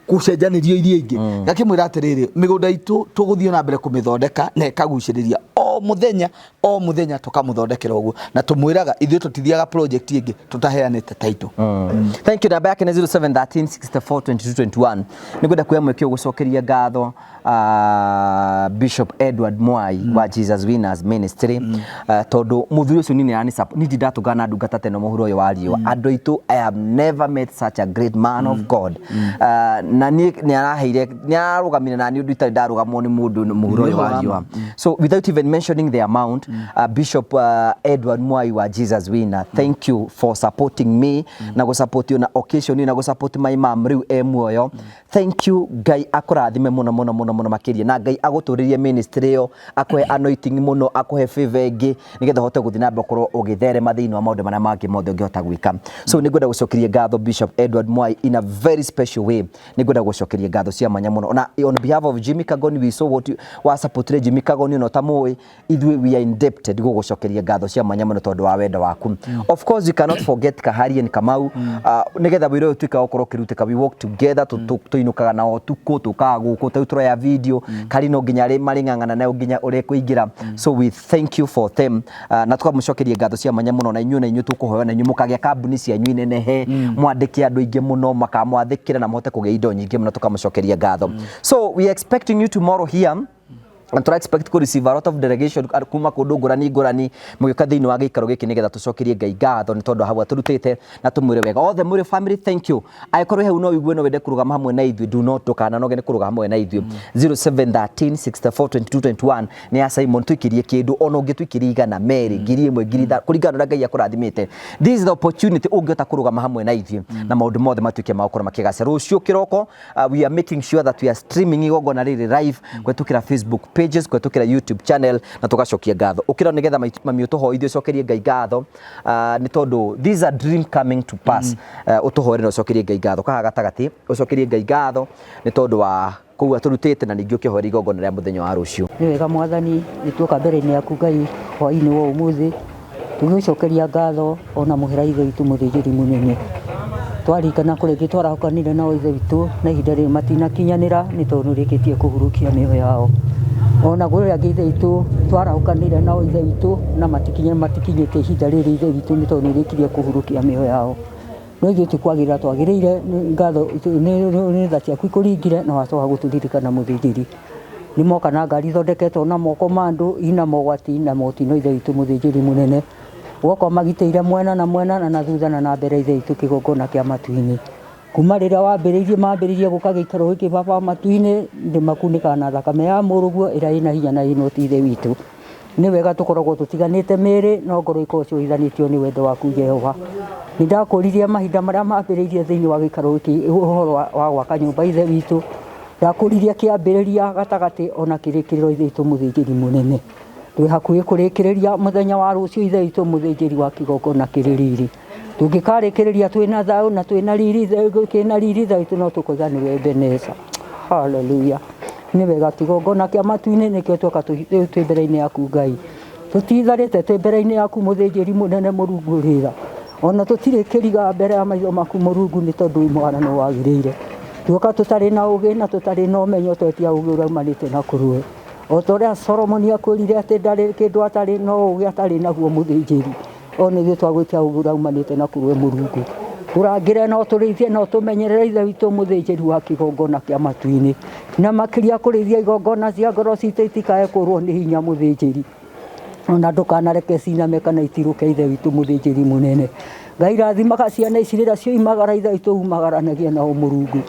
gũcenjanĩrio iria ingĩ. Ngakĩmwĩra atĩrĩrĩ, mĩgũnda itũ tũgũthiĩ na mbere kũmĩthondeka na ĩkagucĩrĩria o mũthenya o mũthenya, tũkamũthondekera ũguo, na tũmwĩraga ithuĩ tũtithiaga project ĩngĩ tũtaheanĩte title. Thank you. Namba yake nĩ 0713 64 22 21. Nĩ ngwenda kuoya mweke ũyũ gũcokeria ngatho Bishop Edward Mwai wa Jesus Winners Ministry, tondũ mũthuri ũcio niĩ nĩ niĩ ndindatũngana na ndungata teno mũhuro ũyũ wa riũa. Andũ aitũ, I have never met such a great man of God, na niĩ nĩ araheire, nĩ ararũgamire na niĩ ũndũ itarĩ ndarũgamwo nĩ mũndũ mũhuro ũyũ wa riũa. So without even mentioning the amount, Bishop Edward Mwai wa Jesus Winner, thank you for supporting me na gũsupport na occasion na gũsupport my mom rĩu e muoyo. Thank you. Ngai akũrathime mũno mũno mũno mũno makĩria, na Ngai agũtũrĩrie ministry ĩyo, akũhe anointing mũno, akũhe favor ĩngĩ, nĩgetha ũhote gũthiĩ na mbere ũkorwo ũgĩtherema thĩinĩ wa maũndũ marĩa mangĩ mothe ũngĩhota gwĩka. So nĩ ngwenda gũcokeria ngatho Bishop Edward Mwai in a very special way. Nĩ ngwenda gũcokeria ngatho cia mwanya mũno, na on behalf of Jimmy Kagoni, we saw what you, wa supportire Jimmy Kagoni ona ũtamũĩ. Ithuĩ we are indebted gũgũcokeria ngatho cia mwanya mũno tondũ wa wendo waku. Of course, we cannot forget Kahari and Kamau, nĩgetha wĩra ũyũ ũtuĩke wa gũkorwo ũkĩrutĩka. We work together, tũinũkaga nao ũtukũ, tũkaga gũkũ tarĩu tũroya video kari no nginya marĩng'ang'ana nayo nginya ũrĩa kũingĩra. So we thank you for them, na tũkamũcokeria ngatho cia mwanya mũno. Na inyuĩ tũkũhoya na inyuĩ mũkagĩa kambuni cianyu inenehe, mwandĩke andũ aingĩ mũno makamwathĩkĩra na mũhote kũgĩa indo nyingĩ mũno. Tũkamũcokeria ngatho. So we are expecting you tomorrow here and tũra expect ku receive a lot of delegation kuma kũndũ ngũrani ngũrani, mũgĩũka thĩinĩ wa gĩikaro gĩkĩ nĩgetha tũcokerie Ngai ngatho nĩ tondũ hau atũrutĩte na tũmwĩre wega othe mũrĩ family. Thank you. Angĩkorwo hau no ũigue no wende kũrũgama hamwe na ithuĩ, do not, ndũkananoge nĩ kũrũgama hamwe na ithuĩ. 0713 64 22 21 nĩ ya Simon. Tũikĩrie kĩndũ, ona ũngĩtũikĩria 100, 200, 1000, 5000, kũringana na ũrĩa Ngai akũrathimĩte. This is the opportunity ũngĩhota kũrũgama hamwe na ithuĩ na maũndũ mothe matuĩke ma gũkorwo makĩgacĩra. Rũciũ kĩroko, we are making sure that we are streaming igongona rĩrĩ live kũhetũkĩra Facebook pages, kũhetũkĩra YouTube channel, na tũgacokia ngatho. Ũkĩra nĩgetha mami ũtũhoithie, ũcokerie Ngai ngatho, nĩ tondũ this is a dream coming to pass. Ũtũhoere na ũcokerie Ngai ngatho kaha gatagatĩ, ũcokerie Ngai ngatho nĩ tondũ wa kũu atũrutĩte, na ningĩ ũkĩhoera igongona rĩa mũthenya wa rũciũ. Nĩ wega Mwathani, nĩ tuoka mbere-inĩ yaku Ngai hwaĩ-inĩ wa ũmũthĩ tũgĩgũcokeria ngatho ona mũhera Ithe witũ mũthĩnjĩri mũnene. Twaririkana kũrĩa ingĩ twarahũkanire nao Ithe witũ, na ihinda rĩrĩ matinakinyanĩra nĩ tondũ nĩũrĩkĩtie kũhurũkia mĩoyo yao. Ona kũrĩ angĩ Ithe witũ twarahũkanire nao Ithe witũ na matikinyĩte ihinda rĩrĩ Ithe witũ, nĩ tondũ nĩũrĩkirie kũhurũkia mĩoyo yao. No ithuĩ ti kwagĩrĩra twagĩrĩire nĩ ngatho nĩ tha ciaku ikũringire na wacoka gũtũririkana mũthĩnjĩri. Nĩ moka na ngari ithondeketwo na moko ma andũ, ina mogwati na motino Ithe witũ mũthĩnjĩri mũnene. Ũgokorwo magitĩire mwena na mwena na thutha na mbere Ithe witũ kĩgongona kĩa matu-inĩ. Kuma rĩrĩa wambĩrĩirie mambĩrĩirie gũka gĩikaro gĩkĩ Baba wa matu-inĩ, ndĩmakunĩkaga na thakame ya mũrũguo ĩrĩa ĩna hinya na ĩna ũti Ithe witũ. Nĩ wega tũkoragwo tũtiganĩte mĩĩrĩ no ngoro ikoragwo ciohithanĩtio nĩ wendo waku Jehova. Nĩ ndakũririe mahinda marĩa mambĩrĩirie thĩinĩ wa gĩikaro gĩkĩ ũhoro wa gwaka nyũmba Ithe witũ. Ndakũririe kĩambĩrĩria, gatagatĩ ona kĩrĩkĩrĩro Ithe witũ mũthĩnjĩri mũnene. Twĩ hakuhĩ kũrĩkĩrĩria mũthenya wa rũciũ Ithe witũ mũthĩnjĩri wa kĩgongona kĩrĩ riri. Tũngĩkarĩkĩrĩria twĩna thayũ na twĩna riri kĩna riri Ithe witũ, no tũkoiga nĩwe Ebeneza. Hallelujah. Nĩ wega kĩgongona kĩa matu-inĩ nĩkĩo tuoka twĩ mbere-inĩ yaku Ngai. Tũtitharĩte twĩ mbere-inĩ yaku mũthĩnjĩri mũnene Mũrungu ũrĩra. Ona tũtirĩ kĩriga mbere ya maitho maku Mũrungu, nĩ tondũ mwana wagĩrĩire. Tuoka tũtarĩ na ũgĩ na tũtarĩ na ũmenyo, twetia ũgĩ ũrĩa umanĩte na kũrũe. O ta ũrĩa Solomoni akwĩrire atĩ ndarĩ kĩndũ atarĩ no ũgĩ atarĩ naguo mũthĩnjĩri. O nĩ ithuĩ twagwĩtia ũgĩ ũrĩa umanĩte na kũrũe Mũrungu. Tũrangĩre na ũtũrĩithie na ũtũmenyerere Ithe witũ mũthĩnjĩri wa kĩgongona kĩa matu-inĩ. Na makĩria kũrĩithia igongona cia ngoro citũ itikae kũrwo nĩ hinya mũthĩnjĩri. Ona ndũkanareke ciname kana itirũke Ithe witũ mũthĩnjĩri mũnene. Ngai rathimaga ciana ici rĩrĩa cioimagara Ithe witũ, umagaranagie nao Mũrungu.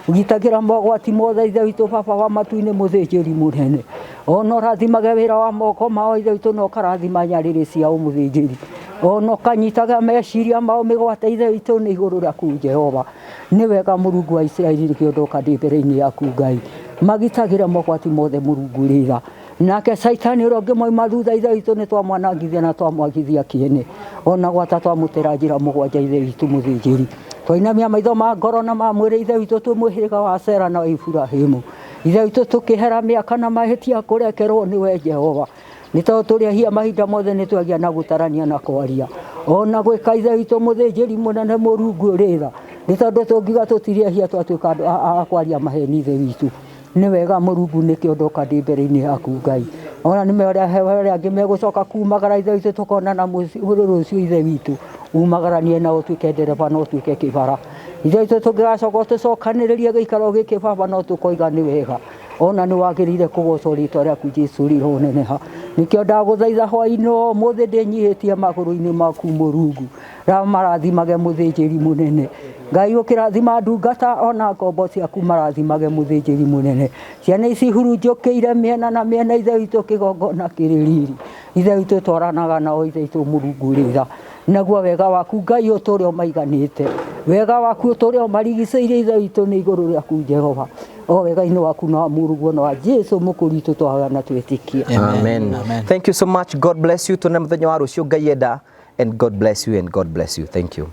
Gitagĩra mogwati mothe Ithe witũ Baba wa matu-inĩ mũthĩnjĩri mũnene. Ona ũrathimage wĩra wa moko mao Ithe witũ, na ũkarathima nyarĩrĩ ciao mũthĩnjĩri. Ona ũkanyitaga meciria mao mĩgwate Ithe witũ nĩ igũrũ rĩaku Jehova. Nĩ wega Mũrungu wa Isiraeli, nĩkĩo ndoka ndĩ mbere-inĩ yaku Ngai. Magitagĩre mogwati mothe Mũrungu rĩra. Nake Caitani ũrĩa ũngĩmoima thutha Ithe witũ, nĩ twamwanangithia na twamwagithia kĩene. Ona gwata twamũtera njĩra mũgwanja Ithe witũ mũthĩnjĩri. Twainamia maitho ma ngoro na ma mwĩrĩ Ithe witũ, twĩ mũhĩrĩga wa Sera na wa Iburahĩmu. Ithe witũ, tũkĩhera mĩaka na mahĩtia kũrekerwo nĩwe Jehova. Nĩ tondũ tũrĩ ehia mahinda mothe, nĩ twagia na gũtarania na kwaria. Ona gwĩka Ithe witũ mũthĩnjĩri mũnene Mũrungu ũrĩ tha. Nĩ tondũ tũngiuga tũtirĩ ehia, twatuĩka andũ a kwaria maheni Ithe witũ. Nĩ wega Mũrungu, nĩkĩo ndoka ndĩ mbere-inĩ yaku Ngai. Ona nĩ ũrĩa angĩ megũcoka kumagara Ithe witũ, tũkonana rũciũ Ithe witũ. Umagaranie nao ũtuĩke ndereba na ũtuĩke kĩbara. Ithe witũ, tũngĩgacoka tũcokanĩrĩrie gĩikaro gĩkĩ Baba, no tũkoiga nĩ wega. Ona nĩ wagĩrĩire kũgocwo rĩtwa rĩaku Jesũ rĩroneneha. Nĩkĩo ndagũthaitha hwaĩ-inĩ wa ũmũthĩ ndĩnyihĩtie magũrũ-inĩ maku Mũrungu. Marathimage mũthĩnjĩri mũnene. Ngai ũkĩrathima ndungata ona ngombo ciaku, marathimage mũthĩnjĩri mũnene. Ciana ici hurunjũkĩire mĩena na mĩena Ithe witũ, kĩgongona kĩrĩ riri. Ithe witũ, twaranaga nao Ithe witũ Mũrungu rĩra. Naguo wega waku Ngai ũtũre ũmaiganĩte. Wega waku ũtũre ũmarigicĩirie Ithe witũ nĩ igũrũ rĩaku Jehova. O wega-inĩ waku na wa Mũrũguo na wa Jesu mũkũri witũ twahoya na twĩtĩkia. Amen. Amen. Thank you so much. God bless you. Tuonane mũthenya wa rũciũ Ngai enda. And God bless you and God bless you. Thank you.